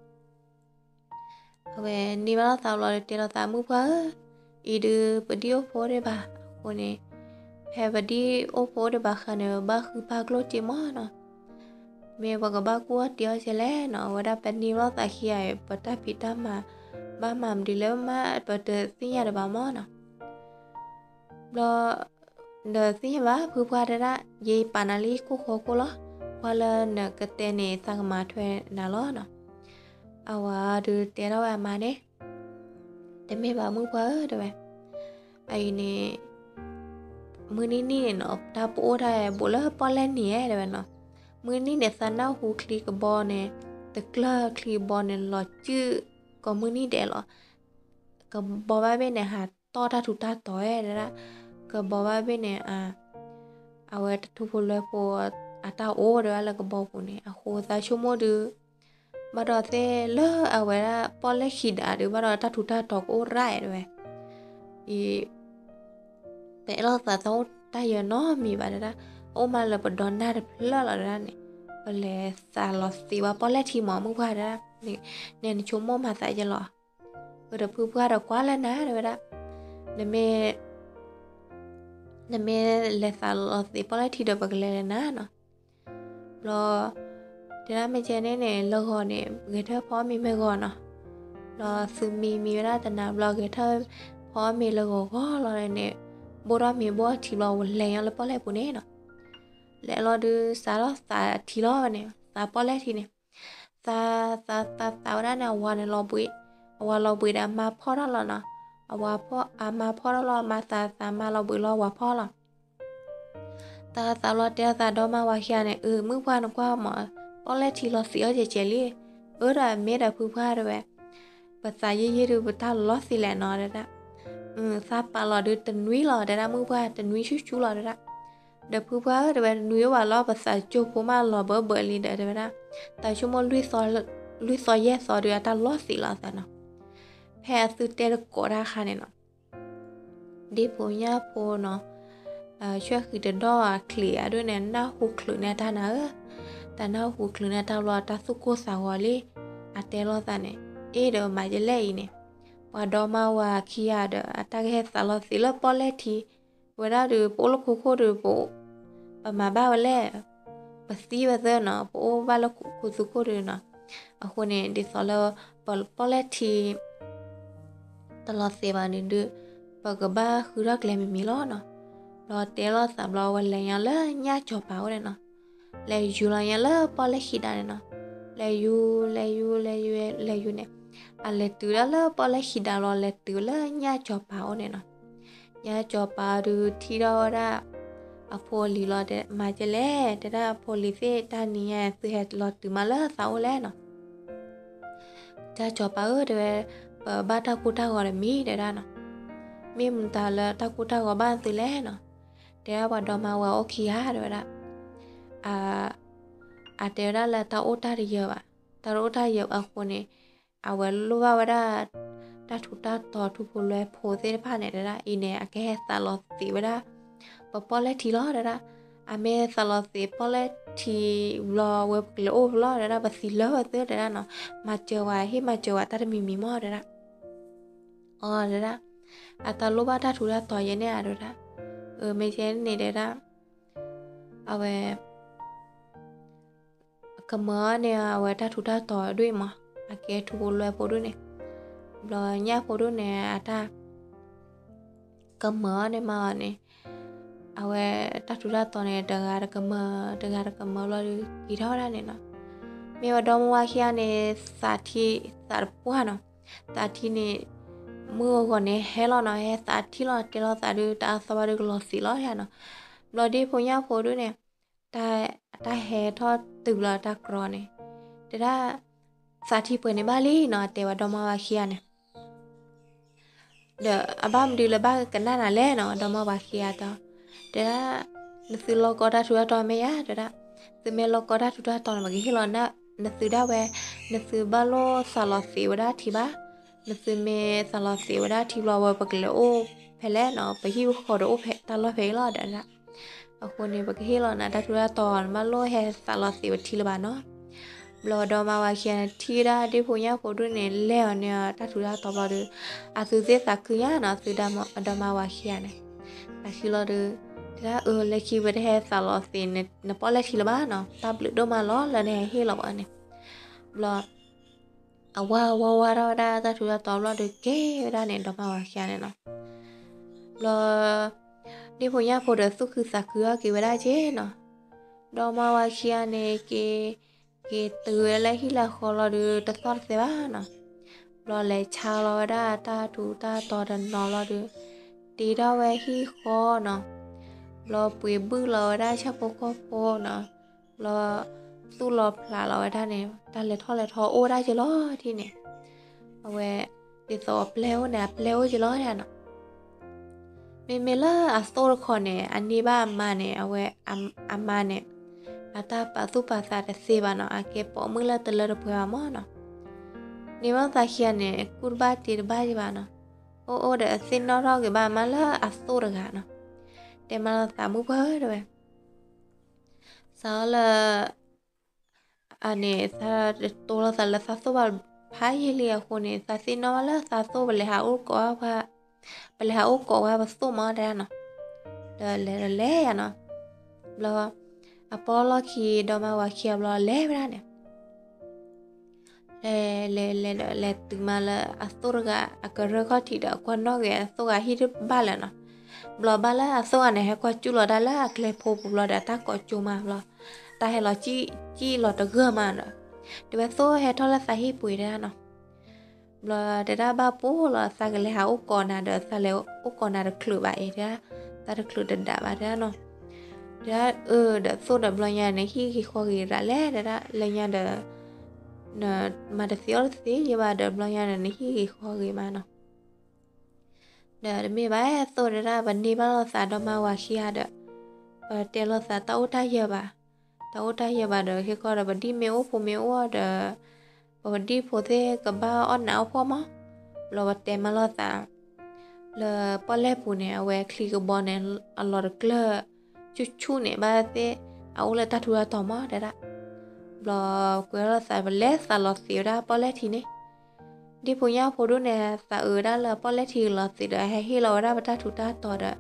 အဝဲန့ၢ်ဘၣ်လိာ်သးဘျီဒီးတဲလိာ်သး မုၣ်ပှၢ်ဧၢ, အံၤဒုးပဒံၣ်အိၣ်ဖိဒံးဘၣ်အဃိန့ၣ်, ဖဲပဒံၣ်အိၣ်ဖိဒံးဘၣ်ဃါန့ၣ် ဘၣ်ဃုပာ်ကျိၣ်စ့မးနီၤ. မ့ၢ်ပကဘၣ်ကူၣ်အီၣ်တ့အီၣ်ကဲလဲၣ်နီၤ, အဝဲဒၣ်ပန့ၢ်ဘၣ်လိာ်သးခံဂၤအံၤ ပတၢ်ဖံးတၢ်မၤ ဘၣ်မၤမနုၤလဲၣ်မး ပတသ့ၣ်ညါတဘၣ်မးနီၤ. ဘျီ ဒီးသ့ၣ်ညါဘၣ် ဖုပှၢ်တဲဒၣ် ယပာ်နၤလၢယကိာ်ဃီခိၣ်လီၤ, ကွၢ်လၢနကတဲန့ၣ်သးကမၤထွဲနၤလီၤနီၤ. အဝၤဒုးတဲထီၣ်ဝဲအမါန့ၣ်, တမ့ၢ်ဘၣ်မုၣ်ပှၢ်ဧၢ တဲဝဲ, အအံၤန့ၣ် မုၢ်နံၤနံၤန့ၣ်နီၤ တၢ်ပအိၣ်တၢ်ဘူးလၢပီၣ်လဲၣ်နံၤဧဲ တဲဝဲနီၤ. မုၢ်နံၤနံၤန့ၣ် သးနၢ်ဟူချံကဘီန့ၣ် တကျၢၢ်ချံကဘီန့ၣ် လီၤစုၣ်ကိးမုၢ်နံၤဒဲးလီၤ. ကဘီဘၣ်ဘ့ၣ်န့ၣ် ဟးတီၢ်တၢ်ထူးတၢ်တီၤဝဲဒၣ်, ကဘီဘၣ်ဘ့ၣ်န့ၣ် အဝဲတထူဖိလွဲဖိ အတၢ်အိၣ်ဒၣ်ဝဲလၢကဘီပူၤန့ၣ် အဃိသးဆိကမိၣ်ဒုး ဘၣ်ဒီးသ့ၣ်လၢအဝဲဒၣ်ပီၣ်လဲၣ်ခံဒးဒုး ဘၣ်ဒီးတၢ်ထူးတၢ်တီၤကအိၣ်ရၣ်အဲၣ်တဲဝဲ, အံၤ ပအဲၣ်လိာ်သးသးအိၣ်တၢ်ယၢၤနီတမံၤဘၣ်တဲဒၣ် အိၣ်မးလၢပဒီနၢ်တဖျၢၣ်လီၤတဒၣ်န့ၣ်, ပလဲၤသးလီၤသံးဝဲပီၣ်လဲၣ်ထံမး မုၢ်ပှၢ်တဒၣ်, န့ၣ်နဆိကမိၣ်မၤသးယဲလီၤ. အဒီးဖုပှၢ်ဒီးကွၢ်လၢနၤတဝဲဒၣ်, နမ့ၢ် နမ့ၢ်လဲၤသးလီၤသံးပီၣ်လဲၣ်ထံဒီး ပကလဲၤလၢနၤနီၤ. ဘျီ တဲဒၣ်မ့ၢ်ကဲန့ၣ်န့ၣ် လၢဂီၤန့ၣ် ဂဲၤထၢၣ်ဖီအီၣ်မ့ၤမ့ၢ်ဂီၤနီၤ. ဘျီသုမံမံဝဲဒၣ်တနၤဘျီ ဂဲၤထၢၣ်ဖီအီၣ်မ့ၤလၢဂီၤဂီၤလီၤန့ၣ်, ဘိၣ်ထီၣ်မ့ၤဘိၣ်ထံဘျီ ဝဲလဲၤညီလၢပီၣ်လဲၣ်ပူၤန့ၣ်နီၤ. လဲၤလီၤဒုး စးထီၣ်သးထံလီၤန့ၣ်, သးပီၣ်လဲၣ်ထံန့ၣ်, သး သး သး သးဝဲဒၣ်န့ၣ် အဝၤန့ၣ်လီၤဘှံး, အဝၤလီၤဘှံးဒီးအမါဖီၣ်ထီၣ်လီၤနီၤ. အဝၤဖီၣ် အမါဖီၣ်ထီၣ်လီၤ, အမါသး သးမါလီၤဘှံးလီၤ အဝၤဖီၣ်လီၤ. သးသးဘျီတဲအသးဒီမါဝၤခံဂၤန့ၣ်, အၢ မုၢ်ပှၢ်နကွၢ်မး, ပီၣ်လဲၣ်ထံလီၤသံးအီၣ်ကဲးကဲးလံ. အၢ ဒီးမ့ၢ်ဒီးဖုပှၢ်တဝဲ, ပသးယံာ်ယံာ်ဒုး ပတၢ်လီၤသံးလဲၣ်နီၤတဒၣ်. သးပာ်လီၤဒုးတနွံလီၤတဒၣ်, မုၢ်ပှၢ်တနွံဆူၣ်ဆူၣ်လီၤတဒၣ်. ဒီးဖုပှၢ်ဧၢ တဝဲ တနွံအိၣ်ဘၣ်လီၤ ပသးကၠိဖိမးလီၤဘၢဘၢလံဒီးတဝဲဒၣ်, သးဆိကမိၣ်လွံၢ်သီယဲၢ်သီဒုး အတၢ်လီၤသံးလီၤသးနီၤ. ဖဲအသုတဲတကိးတၢ်အခါန့ၣ်နီၤ, ဒ့ဖိညၣ်ဖိနီၤ, ဆွဲဃံတဒီၣ်အချံးအဒိၣ်န့ၣ် နၢ်ဟူချုးန့ၢ်အတၢ်နၤဧၢ, တၢ်နၢ်ဟူချုးန့ၢ်အတၢ်ဘျီ တၢ်သူၣ်ကိၢ်သးဂီၤလံ. အတဲလိာ်သးန့ၣ်, အ့ၣ်ဒီးမၤယလဲၣ်အံၤန့ၣ်, ပှၤဒီမါဝၤခံဂၤဒီး အတၢ်ကဟဲသးလီၤသံးလၢပီၣ်လဲၣ်ထံ, ဝဲဒၣ်ဒီး ပအိၣ်လၢခိခိၣ်ဒီး ပ ပမၤဘၣ်ဝဲလဲၣ်, ပသံဝဲသၢနီၤ, ပအိၣ်ဘၣ်လၢခိခိၣ်သခိၣ်ဒီးနီၤ. အဃိန့ၣ် ဒ်သိးလၢ ပပီၣ်လဲၣ်ထံ တလီၤသံးဘၣ်န့ၣ်ဒုး ပကဘၣ်ဃုထီၣ်ကျဲမံၤမံၤလီၤနီၤ. ဘျီတဲလိာ်သးဘျီ ဝဲလဲၤညါလၢညၣ်ကၠီၤပၤအိၣ်န့ၣ်နီၤ, လဲၤယူၤလီၤညါလၢပီၣ်လဲၣ်ခံဒါန့ၣ်နီၤ. လဲၤယူၤ လဲၤယူၤ လဲၤယူၤ လဲၤယူၤန့ၣ်, အလဲၤတုၤဒၣ်လၢပီၣ်လဲၣ်ခံဒါဘျီ လဲၤတုၤလၢညၣ်ကၠီၤပၤအိၣ်န့ၣ်နီၤ. ညၣ်ကၠီၤပၤဒုးထံၣ်ထီၣ်ဝဲဒၣ် အဖိအလံၤလီၤ, မၤကဲလဲၣ်, တဲဒၣ်အဖိအလံၤသ့ၣ်, တနံၤညါသုဟဲလီၤတုၤမးလၢသးအိၣ်လဲၣ်နီၤ. တၢ်ကၠီၤပၤဧၢ တဲဝဲ, ပဘၣ်တၢ်ကိၢ်တၢ်ဂီၤတမံၤတဲဒၣ်နီၤ. မ့ၢ်မတၤလၢတၢ်ကိၢ်တၢ်ဂီၤဘၣ်သုလဲၣ်နီၤ. တဲဒၣ်ပှၤဒီမါဝၤအိၣ်ခံဂၤတဲဝဲဒၣ်, အတဲဝဲဒၣ်လၢတၢ်အိၣ်တၢ်တယၢၤဘၣ်, တၢ်တအိၣ်တၢ်ယၢၤဘၣ်အဃိန့ၣ်, အဝဲလိၣ်ဘၣ်ဝဲဒၣ် တၢ်ထူးတၢ်တီၤထူဖိလွဲဖိသ့ၣ်တဖၣ်န့ၣ်တဲဒၣ်, အံၤန့ၣ် အကဟဲသးလီၤသံးဝဲဒၣ် ပပီၣ်လဲၣ်ထံလီၤတဲဒၣ်. အမ့ၢ်သးလီၤသံးပီၣ်လဲၣ်ထံဘျီဝဲပကလဲၤအိၣ်ဖဲလီၤတဲဒၣ်, ပသံလၢဝဲသၢတဲဒၣ်နီၤ, မၤစၢၤဝဲ ဟ့ၣ်မၤစၢၤဝဲတၢ်တမံၤမံၤမးတဲဒၣ်. အတဲဒၣ်, အတၢ်လိၣ်ဘၣ်တၢ်ထူးတၢ်တီၤယဲန့ၣ်ဧါတဲဒၣ်. အမ့ၢ်ကဲန့ၣ်တဲဒၣ်, အဝဲ ကမၢအီၤန့ၣ် အဝဲတၢ်ထူးတၢ်တီၤဒိၣ်အံၤမး, အကဲထူဖိလွဲဖိဒိၣ်န့ၣ်, ဘျီညၣ်ဖိဒိၣ်န့ၣ် အတၢ် ကမၢအီၤန့ၣ်မၤအီၤန့ၣ်, အဝဲတၢ်ထူးတၢ်တီၤန့ၣ် တဂၤတကမၢ, တဂၤတကမၢဘျီဒီး က့ၤထီၣ်ဝဲဒၣ်န့ၣ်နီၤ. မ့ၢ်ဝဲဒီမါဝၤခံဂၤန့ၣ် သးထံ သးတပှၢ်နီၤ, သးထံန့ၣ် မုၢ်အဂီၤန့ၣ် ဟဲလီၤနီၤ, ဟဲသးထံလီၤ, တဲလိာ်သးဒုး တအါသီဘၣ်ဒုးကလီၤသံးလီၤနီၤ. ဘျီဒ့ဖိညၣ်ဖိဒိၣ်န့ၣ် တၢ်ဟဲထီၣ်တုၤလီၤတၢ်ကြီန့ၣ်, တဲဒၣ် သးထံပှဲၤန့ၣ်ဘၣ်လံနီၤ, တဲဝဲဒီမါဝၤခံဂၤန့ၣ်. ဒီးအဘၣ်မနုၤလၢဘၣ်ကနၣ်နၤလဲၣ်နီၤ, ဒီမါဝၤခံဂၤတဲ, တဲဒၣ် နသုလီၢ်ကီတၢ်ထူးတၢ်တီၤမ့ၢ်ဧါ, တဲဒၣ် သုမ့ၢ်လီၢ်ကီတၢ်ထူးတၢ်တီၤန့ၣ် ပကဟ့ၣ်လီၤနသုဒၣ်ဝဲ, နသုဘၣ်လိၣ်သးလီၤသံးဝဲဒၣ်ထံဘၣ်, နသုမ့ၢ်သးလီၤသံးဝဲဒၣ်ထံဘျီဝဲ ပကလဲၤအိၣ်ဖဲလဲၣ်နီၤ, ပဟံၣ်ပဃီဒီးအိၣ်ဖဲတၢ်လီၢ်ဖဲအံၤလီၤတဲဒၣ်. အဃိန့ၣ် ပကဟ့ၣ်လီၤနၤတၢ်ထူးတၢ်တီၤ, နဘၣ်လိၣ်ဟဲသးလီၤသံးဝဲထံလၢၤဘၣ်နီၤ. ဘျီဒီမါဝၤခံဂၤန့ၣ် ထံၣ်ဝဲဒၣ်ဒ့ဖိညၣ်ဖိဒိၣ်န့ၣ် လဲၤအီၤန့ၢ်အီၤတၢ်ထူးတၢ်တီၤဘျီဒီး အသုသ့ၣ်သးခုညါနီၤ, သုဒီမါဝၤခံဂၤန့ၣ် သးခုလီၤဒီး တဲဒၣ်အၢ လၢခံပတဟဲသးလီၤသံးနပီၣ်လဲၣ်ထံလၢၤဘၣ်နီၤ, တၢ်ဘျုးဒိၣ်မးလီၤလၢနဟဲဟ့ၣ်လီၤပှၤန့ၣ်. ဘျီ အဝၤဝါဝါထီၣ်ဝဲဒၣ်တၢ်ထူးတၢ်တီၤဘျီဒီး ကဲဝဲဒၣ်န့ၣ် ဒီမါဝၤခံဂၤန့ၣ်နီၤ. ဘျီ ဒ့ဖိညၣ်ဖိဒီးသူၣ်ခုသးခုထီၣ်က့ၤဝဲဒၣ်က့နီၤ. ဒီမါဝၤခံဂၤန့ၣ် က့ၤ က့ၤတုၤဝဲလၢဟံၣ်လၢဃီလီၤဒီး တသီၣ်တသဲဘၣ်နီၤ. ဘျီလဲၤဆါလီၤဝဲဒၣ်တၢ်ထူးတၢ်တီၤတနီၤလီၤဒီး တ့ထီၣ်ဝဲဟံၣ်ဃီနီၤ. ဘျီပှ့ၤဘုၣ်လီၤဝဲဒၣ်ဆၣ်ဖိကီၢ်ဖိနီၤ. ဘျီ သူၣ်လီၤဖျးလီၤဝဲဒၣ်န့ၣ် တၢ်လဲၤထီၣ်လဲၤထီအိၣ်ဝဲဒၣ်က့လီၤထံၣ်န့ၣ်. အဝဲ ဒ်သိးအပျဲၢ်အိၣ်န့ၣ် အပျဲၢ်အိၣ်က့လီၤနီၤ. မ့မ့ၢ်လၢအသိၣ်တခီန့ၣ် အန့ၢ်ဘၣ်အမါန့ၣ် အဝဲ အမါန့ၣ် အတၢ်ပာ်သူၣ်ပာ်သးတသ့ဘၣ်နီၤ, အကဲပိာ်မုၣ်လၢတလၢတပှဲၤဘၣ်မးနီၤ. န့ၢ်ဘၣ်သးခံဂၤန့ၣ် ကူၣ်တဘၣ်တ့တဘၣ်က့ဘၣ်နီၤ. အိၣ်အိၣ်ဒီးအသ့ၣ်နီၣ်ထီၣ်က့ၤဘၣ်အမါလၢအသိၣ်တဂၤနီၤ. တဲမါလီၤသးမုၣ်ပှၢ်ဧၢတဲဝဲ စးထီၣ်လၢ အန့ၣ် သးတတိၢ်လိာ်သးလၢသးသိၣ်ဘၣ်ဖးယံာ်လံအဃိန့ၣ် သးသ့ၣ်နီၣ်ဘၣ်လၢသးသိၣ်ပလဲၤဟးအိၣ်ကိးဘၣ်ပှၤ, ပလဲၤဟးအိၣ်ကိးဝဲပသိၣ်မးတဲဒၣ်နီၤ, ဒီးလဲၤဒီးလဲၤယၤနီၤ, ဘျီ အပီၢ်လီၢ်ခံဒီမါဝၤခံဂၤဘျီလဲၤဝဲဒၣ်န့ၣ် လဲၤလဲၤလဲၤဒီးလဲၤတုၤမးလၢအသိၣ်တဂၤအကရၢၢ်ခီၣ်ထံးဒီးကွၢ်နီၣ်ဂ့ၤအသိၣ်ဂၤဟံၣ်တဘၣ်လၢၤနီၤ, ဘျီဘၣ်လၢအသိၣ်ဂၤန့ၣ် ဟဲကွၢ်ကူၣ်လီၤဒၣ်လၢအကျဲဖိပူၤဘျီဒီးတၢ်ကိးကၠိမးဘျီ, တၢ်ဟဲလီၤကံၣ်လီၤတဂၢၢ်မးဒီး, တဲဝဲသိၣ်ဟဲထီၣ်လၢသးဟံၣ်ပူၤတဲဒၣ်နီၤ ဘျီတဲဒၣ်ဘၣ်ပူၤလီၤ သးကလဲၤဟးအိၣ်ကိးနၤဒီး သးလဲၤအိၣ်ကိးနၤတချုးဘၣ်အံၤတဲဒၣ်, သးတချုးတဒးဘၣ်တဲဒၣ်နီၤ, တဲဒၣ်အၢ ဒီးသိၣ်ဒီးဘျီညါန့ၣ်ဟံၣ်ဂ့ၤဃီဂ့ၤရၤလဲၣ်တဲဒၣ် လၢညါဒီး နမၤတသ့အီၣ်တသ့ယဘၣ်ဒီးဘျီညါဒီးနဟံၣ်ဂ့ၤဃီဂ့ၤမးနီၤ ဒီးတမ့ၢ်ဘၣ်သိၣ်တဲဒၣ် ပန့ၢ်ဘၣ်လိာ်သးဒီမါဝၤခံဂၤဒီး ပတဲလိာ်သးတၢ်အိၣ်တၢ်ယၢၤဘၣ်, တၢ်အိၣ်တၢ်ယၢၤဘၣ်ဒီး ခဲကီဒီး ပဒ်မ့ၢ်အိၣ်ဖိမ့ၢ်အိၣ်ဒီး ပဒ်ဖိသ့ၣ်ကဘၣ်အီၣ်နးအီၣ်ဖှီၣ်မး, ဘျီပတဲမးလိာ်သး လၢပီၣ်လဲၣ်ပူၤန့ၣ် အဝဲချံကဘီန့ၣ် အလီၤတကျၢၢ်ဆူၣ်ဆူၣ်န့ၣ် ဘၣ်သ့ၣ်အအိၣ်လၢတၢ်ထူးတၢ်တီၤမးတဲဒၣ်, ဘျီကွဲးလိာ်သး ပလဲၤသးလီၤသ့ဝဲဒၣ်ပီၣ်လဲၣ်ထံးန့ၣ်, ဒ်ဖိညၣ်ဖိဒိၣ်န့ၣ် သးအုးဝဲဒၣ်လၢပီၣ်လဲၣ်ထံးကလီၤသ့ဒီး ဟဲဟ့ၣ်လီၤဝဲဒၣ်ပတၢ်ထူးတၢ်တီၤဒီး,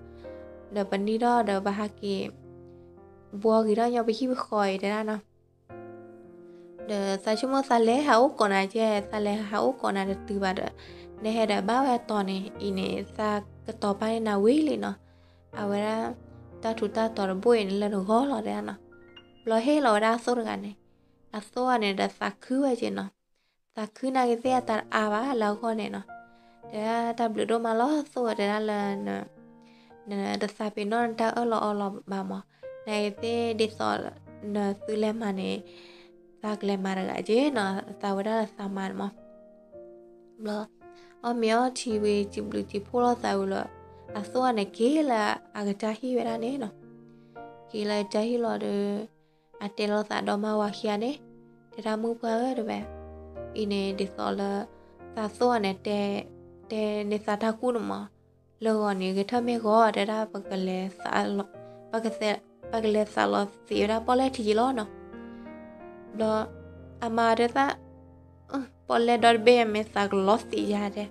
ဒီးပနံၣ်ထီၣ်ဒီးပဟးက့ၤ ဘှီက့ၤထီၣ်ညီပဟံၣ်ပဃီအံၤတဲဒၣ်နီၤ ဒီးသးဆိကမိၣ်သးလဲၤဟးအိၣ်ကိးနၤကဲ သးလဲၤဟးအိၣ်ကိးနၤတတုၤဘၣ်ဒီး နဟဲဒီးဘၣ်ဝဲတီၤန့ၣ် အံၤန့ၣ် သးကတီၤပာ်န့ၢ်နၤဝံၤလံနီၤ, အဝဲဒၣ် တၢ်ထူးတၢ်တီၤတဘိအံၤန့ၣ် လၢနဂီၢ်လီၤတဲဒၣ်နီၤ, ဘျီဟ့ၣ်လီၤဝဲဒၣ်အသိၣ်တဂၤန့ၣ်, အသိၣ်ဂၤန့ၣ်ဒီးသးခုဝဲက့နီၤ, သးခုနာ်က့သ့ၣ်အတၢ်တအါဘၣ်လၢအဂီၢ်န့ၣ်နီၤ, တဲဒၣ်တၢ်ဘျုးဒိၣ်မးလီၤသိၣ်တဲဒၣ်လၢ နတသးပ့ၤနီၣ်နတၢ်အၢၣ်လီၤအီလီၤဘၣ်မး, နာ်က့သ့ၣ်ဒ်သိး နသုလဲၤမၤန့ၣ် သးကလဲၤမၤတဂၤက့နီၤ, သးဝဲဒၣ်လၢသးမၤန့ၣ်မး, ဘျီ အီၣ်မ့ၤအီထံဝံၤ စံးဘျုးစံးဖှိၣ်လိာ်သးဝံၤလီၤ, အသိၣ်ဂၤန့ၣ်က့ၤလၢအကစၢ်ဟံၣ်ဝဲဒၣ်န့ၣ်နီၤ, က့ၤလၢကစၢ်ဟံၣ်လီၤဒီး အတဲလိာ်သးဒီမါဝၤခံဂၤန့ၣ်, တဲဒၣ်မုၣ်ပှၢ်ဧၢတဝဲ, အံၤန့ၣ်ဒ်သိးလၢ သးသိၣ်ဂၤန့ၣ် တဲန့ၢ်သးတၢ်ကူၣ်န့ၣ်မး, လၢဂီၤန့ၣ် ဂဲၤထၢၣ်မ့ၢ်ဂီၤတဲဒၣ် ပကလဲၤသးလီၤ, ပကလဲၤသးလီၤသ့ဝဲဒၣ်ပီၣ်လဲၣ်ထံးယံၤလီၤနီၤ, ဘျီ အမါတဲသး ပီၣ်လဲၣ်ဒီတဘ့ၣ်မ့ၢ်သးကလီၤသ့ယၤတဲ,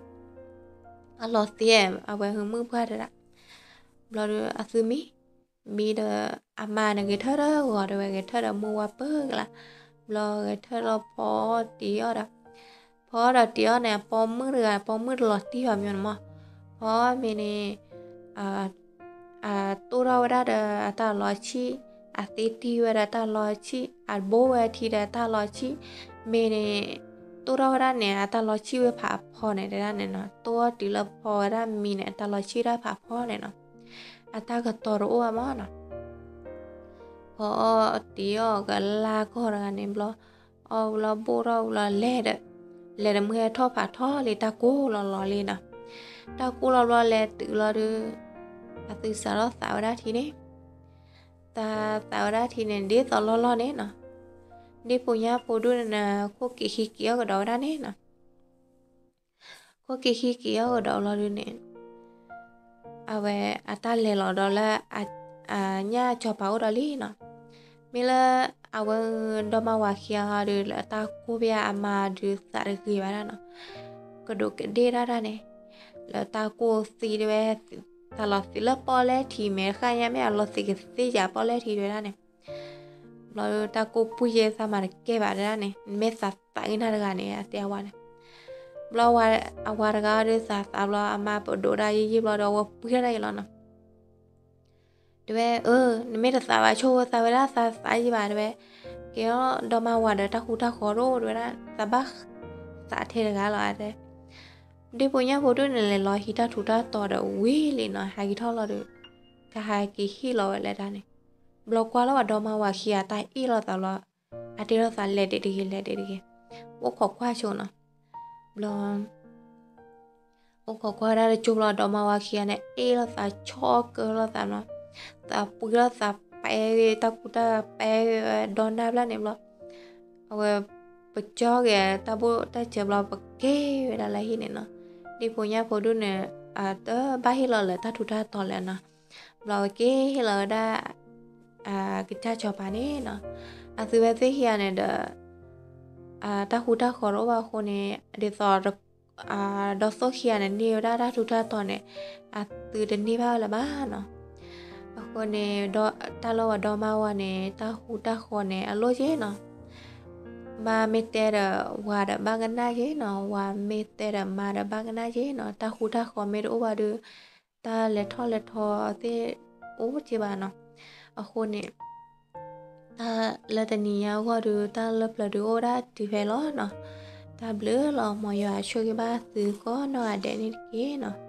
အလီၤသ့ အဝဲဟုမုၣ်ပှၢ်တဲဒၣ်, ဘျီဒီးအသုမံ မံဒီး အမါန့ၣ်ဂဲၤထၢၣ်ဒီးဂီၤတဲဝဲ ဂဲၤထၢၣ်ဒီးမုၢ်ဝါပၢၢ်ကလါ, ဘျီဂဲၤထၢၣ်လီၤဖီတံၢ်အီၣ်ဒီး, ဖီဒီးတံၢ်အီၣ်န့ၣ် အပိာ်မုၣ်တဂၤ ပိာ်မုၣ်တလီၤတံၢ်ဘၣ်မ့ၢ်န့ၣ်မး, ဖီမ့ၢ်န့ၣ် အတိၢ်ထီၣ်ဝဲဒၣ်ဒီးအတၢ်လီၤဆံၣ်, အသ့တံၢ်ဝဲဒီးတၢ်လီၤဆံၣ်, အဘိဝဲထံဒီးတၢ်လီၤဆံၣ်, မ့ၢ်န့ၣ် တိၢ်ထီၣ်ဝဲဒၣ်န့ၣ် အတၢ်လီၤဆံၣ်ဝဲဖးအဖီန့ၣ်တဲဒၣ်န့ၣ်နီၤ, တိၢ်အီၣ်တုၤလၢဖီဝဲဒၣ်မံန့ၣ် အတၢ်လီၤဆံၣ်ဒၣ်ဖးအဖီန့ၣ်နီၤ, အတၢ်ကတီၤတအိၣ်ဘၣ်မးနီၤ ဖီအီၣ်တံၢ်အီၣ်ကလါကီၢ်တဂၤန့ၣ်ဘျီ, အီၣ်ဝံၤလီၤဘိၣ်ထီၣ်ဝံၤလီၤလဲၤဒီး, လဲၤဒီးမုၢ်ဟဲထီၣ်ဖးထီလံတၢ်ကိၢ်လီၤလီၤလံနီၤ, တၢ်ကိၢ်လီၤဘျီလဲၤတုၤလီၤဒီး, အသုစးထီၣ်သးဝဲဒၣ်ထံန့ၣ်, သးသးဝဲဒၣ်ထံန့ၣ် ဒ်သိးလီၢ်လီၢ်န့ၣ်နီၤ, ဒ်ဖိညါဖိဒူၣ်န့ၣ် ခိၣ်က့ၤခံက့ၤအီၣ်ကဒီးဝဲဒၣ်န့ၣ်နီၤ ခိၣ်က့ၤခံက့ၤအီၣ်ကဒီးလီၤဒုးန့ၣ်, အဝဲအတၢ်လဲၤလီၤဒီးလၢ အညၣ်စီၤပၤအိၣ်ဒီးလံနီၤ, မ့ၢ်လၢ အဝဲဒီမါဝၤခံဂၤဟီဒုး လၢတၢ်ကိၢ်ဖဲအမါဒုးသးတဂ့ၤဘၣ်ဒၣ်နီၤ, ကဒိးကဒ့ၣ်ဒၣ်တၢ်န့ၣ်, လၢတၢ်ကိၢ်သံတဝဲ, သးလီၤသံးလၢပီၣ်လဲၣ်ထံးမဲာ်တဃၣ်ညါမ့ၢ်အလီၤသံးကသ့ယၤပီၣ်လဲၣ်ထံးတဝဲဒၣ်န့ၣ် ဘျီတၢ်ကိၢ်ပှံၢ်ယဲသးမၤတကဲဘၣ်တဒၣ်န့ၣ် မ့ၢ်သးသးက့ၤနၤတဂၤန့ၣ် အတဲအဝၤန့ၣ်, ဘျီအဝၤတဂၤဒီးသးသးဘျီ အမါပဒိးဒၣ်ယံာ်ယံာ်ဘျီဒီး အဝဲပှံၢ်ထီၣ်တၢ်အံၤလီၤနီၤ, တဲဝဲ အၢ နမ့ၢ်တသးဘၣ်ဆိ သးဝဲဒၣ်သးသးယံာ်ဘၣ်တဲဝဲ, ကဲအီၤဒီမါဝၤဒီးတၢ်ဃူတၢ်ဃီၤဒိၣ်တဲဝဲဒၣ် သးဘၣ်သးထဲတဂၤလီၤတဲ ဒ့ၣ်ဖိညၣ်ဖိဒိၣ်န့ၣ် လဲၤလီၤဟံးတၢ်ထူးတၢ်တီၤဒီးဝံၤလံနီၤ ဟဲက့ၤထီၣ်လီၤဒီး တၢ်ဟဲက့ၤဟ့ၣ်လီၤဝဲလၢတၢ်န့ၣ်, ဘျီကွၢ်လီၤဝဲဒီမါဝၤခံဂၤတၢ်အ့ၣ်လိာ်သးဘျီ, အတဲလိာ်သးလဲၤဒံးတဂ့ၤ လဲၤဒံးတဂ့ၤ, အိၣ်ခိးကွၢ်ဆိနီၤ, ဘျီ အိၣ်ခိးကွၢ်ဒၣ်တကၠိဘျီ ဒီမါဝၤခံဂၤန့ၣ် အ့ၣ်လိာ်သးဆီကၢလိာ်သးနီၤ, သးပှံၤလိာ်သးပဲဂ့ၤ တၢ်ကူတၢ်ပဲဂ့ၤဝဲဒီနၢ်ဘျီန့ၣ်ဘျီ အဝဲ ပကၠီက့ၤတၢ်ဘိၣ်တၢ်စၢၤဘျီ ပက့ၤဝဲဒၣ်လၢဟံၣ်န့ၣ်နီၤ, ဒ့ၣ်ဖိညၣ်ဖိဒိၣ်န့ၣ် အတဘၣ်ဟ့ၣ်လီၤလၢတၢ်ထူးတၢ်တီၤလဲၣ်နီၤ, ဘျီဝဲက့ၤဟ့ၣ်လီၤဝဲဒၣ် ကစၢ်စီၤပၤန့ၣ်နီၤ. အသုဝဲသ့ၣ်ခံဂၤန့ၣ်ဒီး တၢ်ဃူတၢ်ဃီၤတအိၣ်ဘၣ်အဃိန့ၣ် ဒ်သိး ဒီသိၣ်ခံဂၤန့ၣ် န့ၢ်ဝဲဒၣ်တၢ်ထူးတၢ်တီၤန့ၣ် အသုတန့ၢ်ဘၣ်ဝဲလၢၤဘၣ်နီၤ. အဃိန့ၣ် တၢ်လီၢ်ဝၤဒီမါဝၤန့ၣ် တၢ်ဃူတၢ်ဃီၤန့ၣ် အလိၣ်က့နီၤ. မါမ့ၢ်တဲဒီး ဝၤဒီးဘၣ်ကနၣ်က့နီၤ, ဝၤမ့ၢ်တဲဒီးမါဒီးဘၣ်ကနၣ်က့နီၤ. တၢ်ဃူတၢ်ဃီၤမ့ၢ်တအိၣ်ဘၣ်ဒီး တၢ်လဲၤထီၣ်လဲၤထီသ့ၣ်အိၣ်က့ဘၣ်နီၤ. အဃိန့ၣ် တၢ်လၢတနံၤညါအဂီၢ်ဒီး တၢ်လၢပျၢၤဒုးအိၣ်ဝဲဒၣ်တုၤဖဲလီၤနီၤ. တၢ်ဘျုးလီၤ. မ်ယွၤဆိၣ်ဂ့ၤဘၣ်သုကိးနီၢ်ဂၤဒဲးန့ၣ်တက့ၢ်နီၤ.